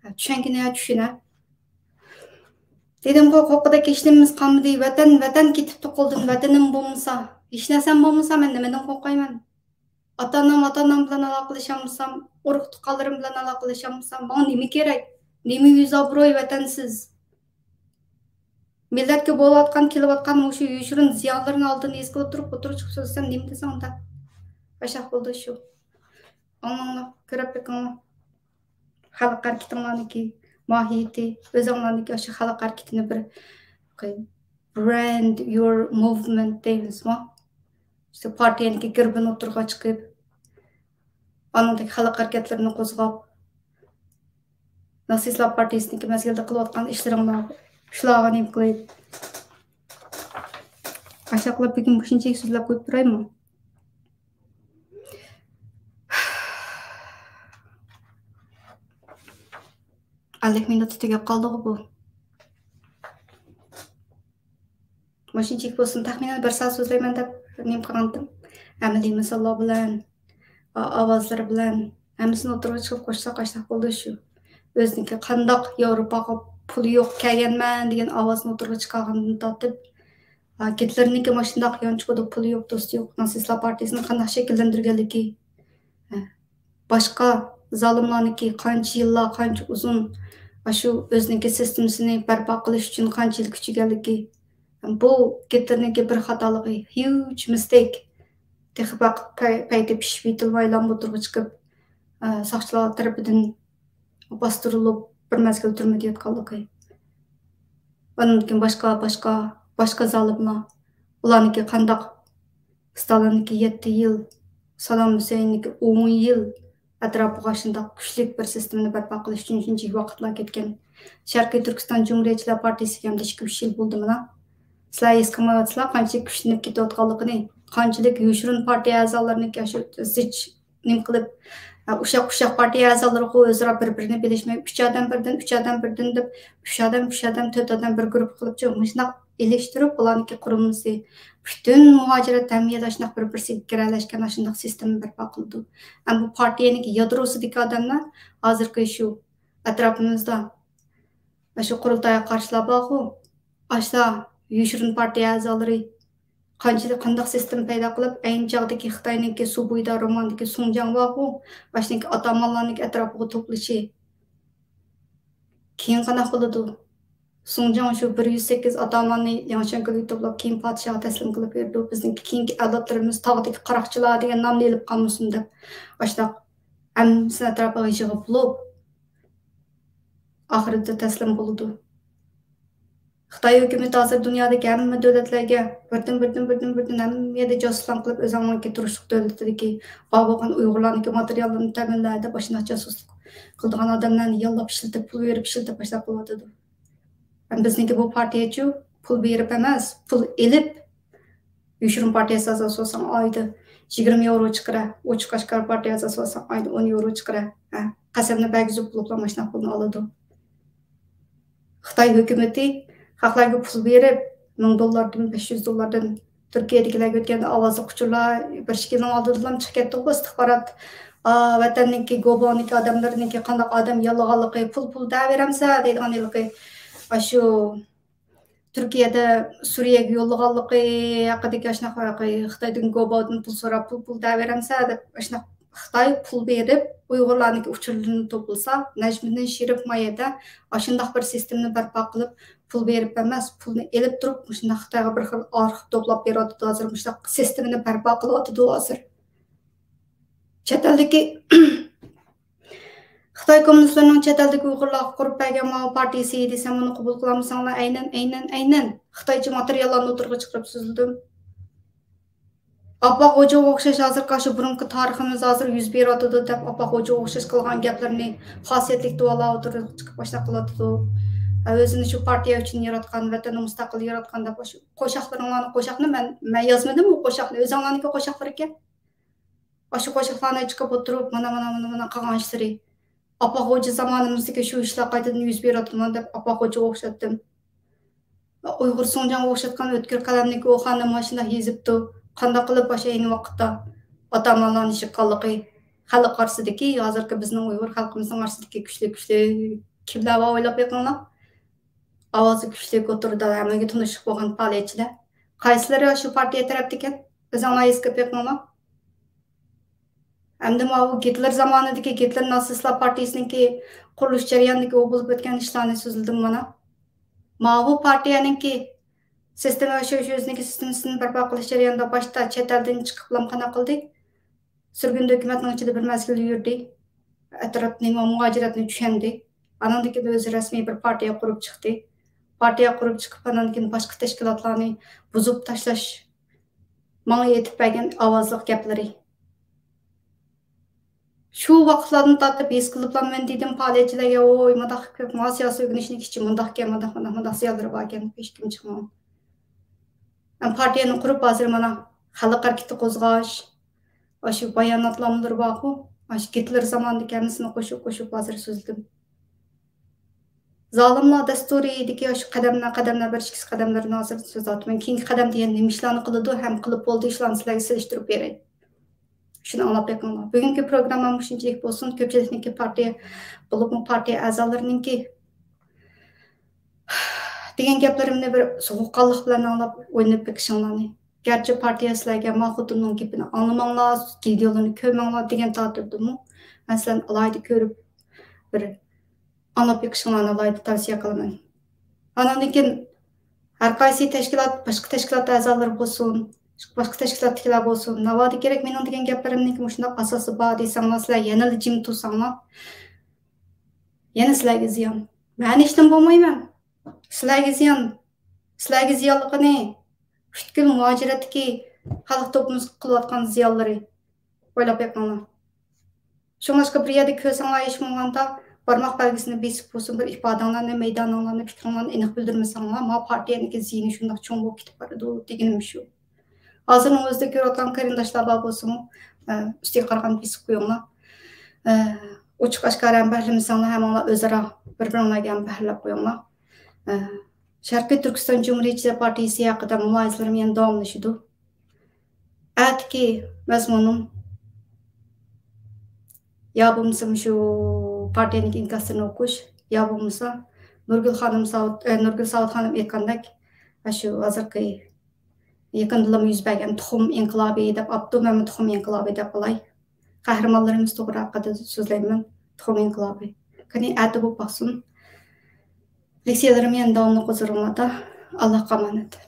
ھە، چۈشەنگىنى چۈشىنە. دېدىمغۇ، قورققۇدەك ھېچنېمىمىز قالمىدى. ۋەتەن، ۋەتەن كېتىپتۇ قولدىن، ۋەتىنىم بولمىسا، ھېچنەرسەم بولمىسا، مەن نېمىدىن قورقايمەن؟ ئاتا-ئانام، ئاتا-ئانام بىلەن ئالاقىلىشالمىسام، ئۇرۇق-تۇغقانلىرىم بىلەن ئالاقىلىشالمىسام، ماڭا نېمە كېرەك؟ نېمە يۈز-ئابرۇي ۋەتەنسىز؟ مىللەتكە بولۇۋاتقان، كېلىۋاتقان مۇشۇ يوشۇرۇن زىيانلىرىنى ئالدىن ھېس قىلىپ تۇرۇپ، ئوتتۇرىغا چىقىپ سۆزلىسەم، نېمە دېسەڭ ئۇنداق؟ ئاشۇنداق بولدى شۇ. ئاڭلاڭلار، كۆرۈپ بېقىڭلار. خەلق ھەرىكىتىڭلارنىڭكى ماھىيىتى، ئۆزۈڭلارنىڭكى ئاشۇ خەلق ھەرىكىتىنى بىر، okay، brand your movement دەيمىزمۇ؟ شۇ پارتىيەنىڭكى گېربىنى ئوتتۇرىغا چىقىپ، ئانىڭدىكى خەلق ھەرىكەتلىرىنى قوزغاپ، ناتسىستلار پارتىيىسىنىڭكى مەزگىلدە قىلىۋاتقان ئىشلىرىڭلار، شۇلارغا نېمە قىلىپ، ئاشۇنداقلا بۈگۈن مۇشۇنچىلىك سۆزلەپ قويۇپ تۇرايمۇ؟ ئەللىك مىنۇتتا تۈگەپ قالدىغۇ بۇ. مۇشۇنچىلىك بولسۇن، تەخمىنەن بىر سائەت سۆزلەيمەن دەپ نېمە قىلغانتىم. ئەمەلىي مىساللار بىلەن، ئا-، ئاۋازلىرى بىلەن ھەممىسىنى ئوتتۇرىغا چىقىپ قوشساق، ئاشۇنداق بولدى شۇ. ئۆزىنىڭكى قانداق ياۋروپاغا پۇلى يوق كەلگەنمەن دېگەن ئاۋازنى ئوتتۇرىغا چىقارغاندىن تارتىپ، ئا، گىتلېرنىڭكى ماشۇنداق يانچۇقىدا پۇلى يوق، دوستى يوق، ناتسىستلار پارتىيىسىنى قانداق شەكىللەندۈرگەنلىكى، ھە، باشقا زالىملارنىڭكى قانچە يىللار، قانچە ئۇزۇن ئاشۇ ئۆزىنىڭكى سىستېمىسىنى بەرپا قىلىش ئۈچۈن قانچە يىل كۈچىگەنلىكى. بۇ گىتلېرنىڭكى بىر خاتالىقى، huge mistake. تېخى باق-، پەي-، پەيتى پىشىپ يېتىلمايلا ئوتتۇرىغا چىقىپ، ئە، ساقچىلار تەرىپىدىن باستۇرۇلۇپ، بىر مەزگىل تۈرمىدە ياتقانلىقى. ئاندىن كېيىن باشقا، باشقا، باشقا زالىملار، ئۇلارنىڭكى قانداق، ستالىننىڭكى يەتتە يىل، سادام ھۈسەيىننىڭكى ئون يىل، ئەتراپىغا شۇنداق كۈچلۈك بىر سىستېمىنى بەرپا قىلىش ئۈچۈن شۇنچە ۋاقىتلار كەتكەن. شەرقىي تۈركىستان جۇمھۇرىيەتچىلەر پارتىيىسىگە ئەمدى ئىككى، ئۈچ يىل بولدى مانا. سىلەر ھېس قىلمايۋاتىسىلەر، قانچىلىك كۈچلىنىپ كېتىۋاتقانلىقىنى، قانچىلىك يوشۇرۇن پارتىيە ئەزالىرىنىڭكى ئاشۇ زىچ نېمە قىلىپ، ئۇششاق، ئۇششاق پارتىيە ئەزالىرىغۇ ئۆزئارا بىر-بىرىنى بىلىشمەي، ئۈچ ئادەم بىردىن، ئۈچ ئادەم بىردىن دەپ، ئۈچ ئادەم، ئۈچ ئادەم، تۆت ئادەم بىر گۇرۇپپا قىلىپچۇ، مۇشۇنداق ئېلىشتۇرۇپ، بۇلارنىڭكى قۇرۇلمىسى، پۈتۈن مۇھاجىرەت ھەممە يەردە شۇنداق بىر-بىرسىگە گىرەلەشكەن، ئاشۇنداق سىستېما بەرپا قىلىدۇ. ئەمما بۇ پارتىيەنىڭكى يادروسىدىكى ئادەملەر ھازىرقى شۇ ئەتراپىمىزدا، مانا شۇ قۇرۇلتايغا قارشىلار بارغۇ، ئاشۇلار يوشۇرۇن پارتىيە ئەزالىرى قانچىلىك، قانداق سىستېما پەيدا قىلىپ، ئەينى چاغدىكى خىتاينىڭكى سۇ بويىدا روماندىكى سۇڭجاڭ بارغۇ، ئاشۇنىڭكى ئاتامانلارنىڭكى ئەتراپىغا توپلىشى. كېيىن قانداق بولىدۇ؟ سۇڭجاڭ شۇ بىر يۈز سەككىز ئاتاماننى ياڭشەنكۆلگە توپلاپ، كېيىن پادىشاھقا تەسلىم قىلىپ بېرىدۇ. بىزنىڭكى كېيىنكى ئەۋلادلىرىمىز تاغدىكى قاراقچىلار دېگەن نامنى ئېلىپ قالمىسۇن دەپ، ئاشۇنداق ھەممىسىنى ئەتراپىغا يىغىپ بولۇپ، ئاخىرىدا تەسلىم بولىدۇ. خىتاي ھۆكۈمىتى ھازىر دۇنيادىكى ھەممە دۆلەتلەرگە بىردىن، بىردىن، بىردىن، بىردىن ھەممە يەردە جاسۇسلۇق قىلىپ، ئۆزۈڭنىڭكى تۇرۇشلۇق دۆلىتىدىكى بار بولغان ئۇيغۇرلارنىڭكى ماتېرىياللىرىنى تەمىنلە دەپ، ئاشۇنداق جاسۇسلۇق قىلىدىغان ئادەملەرنى ياللاپ ئىشلىتىپ، پۇل بېرىپ ئىشلىتىپ، ئاشۇنداق قىلىۋاتىدۇ. ھەم بىزنىڭكى بۇ پارتىيەچۇ پۇل بېرىپ ئەمەس، پۇل ئېلىپ، يوشۇرۇن پارتىيە ئەزاسى بولساڭ، ئايدا يىگىرمە ياۋرو چىقىرە، ئوچۇق ئاشكارا پارتىيە ئەزاسى بولساڭ، ئايدا ئون ياۋرو چىقىرە. ھە، قەسەمنى بەرگۈزۈپ بولۇپلا ماشۇنداق پۇلنى ئالىدۇ. خىتاي ھۆكۈمىتى خەقلەرگە پۇل بېرىپ، مىڭ دوللاردىن، بەش يۈز دوللاردىن تۈركىيەدىكىلەرگە ئۆتكەندە ئاۋازلىق ئۇچۇرلار بىر ئىككى يىلنىڭ ئالدىدىلا چىقىپ كەتتىغۇ، ئىستىخبارات، ئا، ۋەتەننىڭكى، گوباۋنىڭكى ئادەملىرىنىڭكى قانداق ئادەم ياللىغانلىقى، پۇل، پۇل دەۋېرەمسە دەيدىغان ھېلىقى ئاشۇ تۈركىيەدە سۈرىيەگە يوللىغانلىقى ھەققىدىكى ئاشۇنداق، خىتايدىن گوباۋدىن پۇل سوراپ، پۇل، پۇل دەۋېرەمسە دەپ، ئاشۇنداق خىتاي پۇل بېرىپ، ئۇيغۇرلارنىڭكى ئۇچۇرلىرىنى توپلىسا، نەجمىدىن شېرىپ ما يەردە ئاشۇنداق بىر سىستېمىنى بەرپا قىلىپ، پۇل بېرىپ ئەمەس، پۇلنى ئېلىپ تۇرۇپ، مۇشۇنداق خىتايغا بىر خىل ئارخىپ توپلاپ بېرىۋاتىدۇ. ھازىر مۇشۇنداق سىستېمىنى بەرپا قىلىۋاتىدۇ ھازىر. چەت ئەلدىكى خىتاي كوممۇنىستلىرىنىڭ چەت ئەلدىكى ئۇيغۇرلارغا قۇرۇپ بەرگەن ماۋۇ پارتىيىسى دېسەم، ئۇنى قوبۇل قىلالمىساڭلار، ئەينەن، ئەينەن، ئەينەن خىتايچە ماتېرىياللارنى ئوتتۇرىغا چىقىرىپ سۆزلىدىم. ئاپپاق خوجىغا ئوخشاش ھازىرقى شۇ بۇرۇنقى تارىخىمىز ھازىر يۈز بېرىۋاتىدۇ دەپ، ئاپپاق خوجىغا ئوخشاش قىلغان گەپلىرىنى، خاسىيەتلىك دۇئالار ئوتتۇرىغا چىقىپ ئاشۇنداق قىلىۋاتىدۇ. ھە، ئۆزىنى شۇ پارتىيە ئۈچۈن ياراتقان، ۋەتەننى مۇستەقىل ياراتقان دەپ، شۇ قوشاقلىرىڭلارنى، قوشاقنى مەن، مەن يازمىدىم، ئۇ قوشاقنى، ئۆزۈڭلارنىڭكى قوشاقلىرىكەن. ئاشۇ قوشاقلارنى چىقىپ ئولتۇرۇپ، مانا، مانا، مانا، مانا قىلغان ئىشلىرى. ئاپپاق خوجا زامانىمىزدىكى شۇ ئىشلار قايتىدىن يۈز بېرىۋاتىدىغان دەپ، ئاپپاق خوجىغا ئوخشاتتىم. ئۇيغۇر سۇڭجاڭغا ئوخشاتقان ئۆتكۈر قەلەمدىكى ئوخاننى ماشۇنداق يېزىپتۇ. قانداق قىلىپ ئاشۇ ئەينى ۋاقىتتا ئاتامانلارنى چىققانلىقى، خەلق ئارىسىدىكى، ھازىرقى بىزنىڭ ئۇيغۇر خەلقىمىزنىڭ ئارىسىدىكى كۈچلۈك، كۈچلۈك كىملەر بار، ئويلاپ بېقىڭلار. ئاۋازى كۈچلۈك، ئوتتۇرىدا ھەممىگە تونۇشلۇق بولغان پائالىيەتچىلەر. قايسىلىرى شۇ پارتىيە تەرەپتىكەن؟ ئۆزۈڭلار ھېس قىلىپ بېقىڭلار. ئەمدى ماۋۇ گىتلېر زامانىدىكى گىتلېر ناتسىستلار پارتىيىسىنىڭكى قۇرۇلۇش جەريانىدىكى ئۇ بولۇپ ئۆتكەن ئىشلارنى سۆزلىدىم مانا. ماۋۇ پارتىيەنىڭكى سىستېما، شۇ، شۇ ئۆزىنىڭكى سىستېمىسىنى بەرپا قىلىش جەريانىدا باشتا چەت ئەلدىن چىقىپلا قانداق قىلدى؟ سۈرگۈندە ھۆكۈمەتنىڭ ئىچىدە بىر مەزگىل يۈردى. ئەتراپنى، مۇھاجىرەتنى چۈشەندى. ئاناندىن كېيىن ئۆزى رەسمىي بىر پارتىيە قۇرۇپ چىقتى. پارتىيە قۇرۇپ چىقىپ، ئاناندىن كېيىن باشقا تەشكىلاتلارنى بۇزۇپ تاشلاش ماڭا ئېيتىپ بەرگەن ئاۋازلىق گەپلىرى. شۇ ۋاقىتلاردىن تارتىپ ھېس قىلىپلا مەن دېدىم پائالىيەتچىلەرگە، ۋوي، مۇنداق كۆپ، مانا سىياسىي ئۆگىنىشنىڭ ئىچى مۇنداقكەن، مۇنداق، مۇنداق، مۇنداق زىيانلىرى باركەن، ھېچكىم چىقمىغان. مەن پارتىيەنى قۇرۇپ، ھازىر مانا خەلق ھەرىكىتى قوزغاش، ئاشۇ باياناتلارمۇلىرى بارغۇ، ئاشۇ گىتلېر زامانىدىكى ھەممىسىنى قوشۇپ، قوشۇپ ھازىر سۆزلىدىم. زالىملار دەستۇرىدىكى ئاشۇ قەدەملەر، قەدەملەر، بىر ئىككىسى قەدەملىرىنى ھازىر سۆزلەۋاتىمەن. كېيىنكى قەدەمدە يەنە نېمە ئىشلارنى قىلىدۇ ھەم قىلىپ بولدى ئىشلارنى سىلەرگە سېلىشتۇرۇپ بېرەي. شۇنى ئاڭلاپ بېقىڭلار. بۈگۈنكى پروگراممام مۇشۇنچىلىك بولسۇن. كۆپچىلىكنىڭكى پارتىيە، بولۇپمۇ پارتىيە ئەزالىرىنىڭكى دېگەن گەپلىرىمنى بىر سوغۇققانلىق بىلەن ئاڭلاپ ئويلىنىپ بېقىشىڭلارنى. گەرچە پارتىيە سىلەرگە ما خوتۇننىڭ گېپىنى ئاڭلىماڭلار، ۋىدىيولىرىنى كۆرمەڭلار دېگەن تارتىپتىمۇ، مەن سىلەرنى ئالاھىدە كۆرۈپ، بىر ئاڭلاپ بېقىشىڭلارنى ئالاھىدە تەۋسىيە قىلىمەن. ئاناندىن كېيىن ھەر قايسى تەشكىلات، باشقا تەشكىلات ئەزالىرى بولسۇن، باشقا تەشكىلاتتىكىلەر بولسۇن، ناۋادا كېرەك مېنىڭ دېگەن گەپلىرىمنىڭكى مۇشۇنداق ئاساسى بار دېسەڭلار، سىلەر يەنىلا جىم تۇرساڭلار، يەنە سىلەرگە زىيان. مەن ھېچنېمە بولمايمەن. سىلەرگە زىيان. سىلەرگە زىيانلىقىنى پۈتكۈل مۇھاجىرەتتىكى خەلق توپىمىزغا قىلىۋاتقان زىيانلىرى. ئويلاپ بېقىڭلار. شۇڭلاشقا بىر يەردە كۆرسەڭلار ھېچ بولمىغاندا بارماق بەلگىسىنى بېسىپ بولسۇن، بىر ئىپادەڭلارنى، مەيدانىڭلارنى، پىكرىڭلارنى ئېنىق بىلدۈرمىسەڭلار، ما پارتىيەنىڭكى زىيىنى شۇنداق چوڭ بولۇپ كېتىپ بارىدۇ دېگىنىم شۇ. ھازىرنىڭ ئۆزىدە كۆرۈۋاتقان قېرىنداشلار بار بولسىمۇ، ئە، ئۈستىگە قارىغان بېسىپ قويۇڭلار. ئە، ئوچۇق ئاشكارا ھەمبەھىرلىمىسەڭلار، ھەممىڭلار ئۆزئارا بىر-بىرىڭلارگە ھەمبەھىرلەپ قويۇڭلار. ئە، شەرقىي تۈركىستان جۇمھۇرىيەتچىلەر پارتىيىسى ھەققىدە مۇلاھىزىلىرىم يەنە داۋاملىشىدۇ. ئەتىكى مەزمۇنۇم يا بولمىسا مۇشۇ پارتىيەنىڭكى ئىنكاسلىرىنى ئوقۇش، يا بولمىسا نۇرگۈل خانىم ساۋۇت، ئە، نۇرگۈل ساۋۇت خانىم ئېيتقاندەك، ئاشۇ ھازىرقى يېقىندىلا يۈز بەرگەن تۇخۇم ئىنقىلابى دەپ ئاپتۇ، مەنمۇ تۇخۇم ئىنقىلابى دەپ ئالاي. قەھرىمانلىرىمىز توغرا ھەققىدە سۆزلەيمەن. تۇخۇم ئىنقىلابى. قېنى، ئەتە بولۇپ باقسۇن. لېكسىيەلىرىم يەنە داۋاملىق ھۇزۇرۇڭلاردا. ئاللاھقا ئامانەت.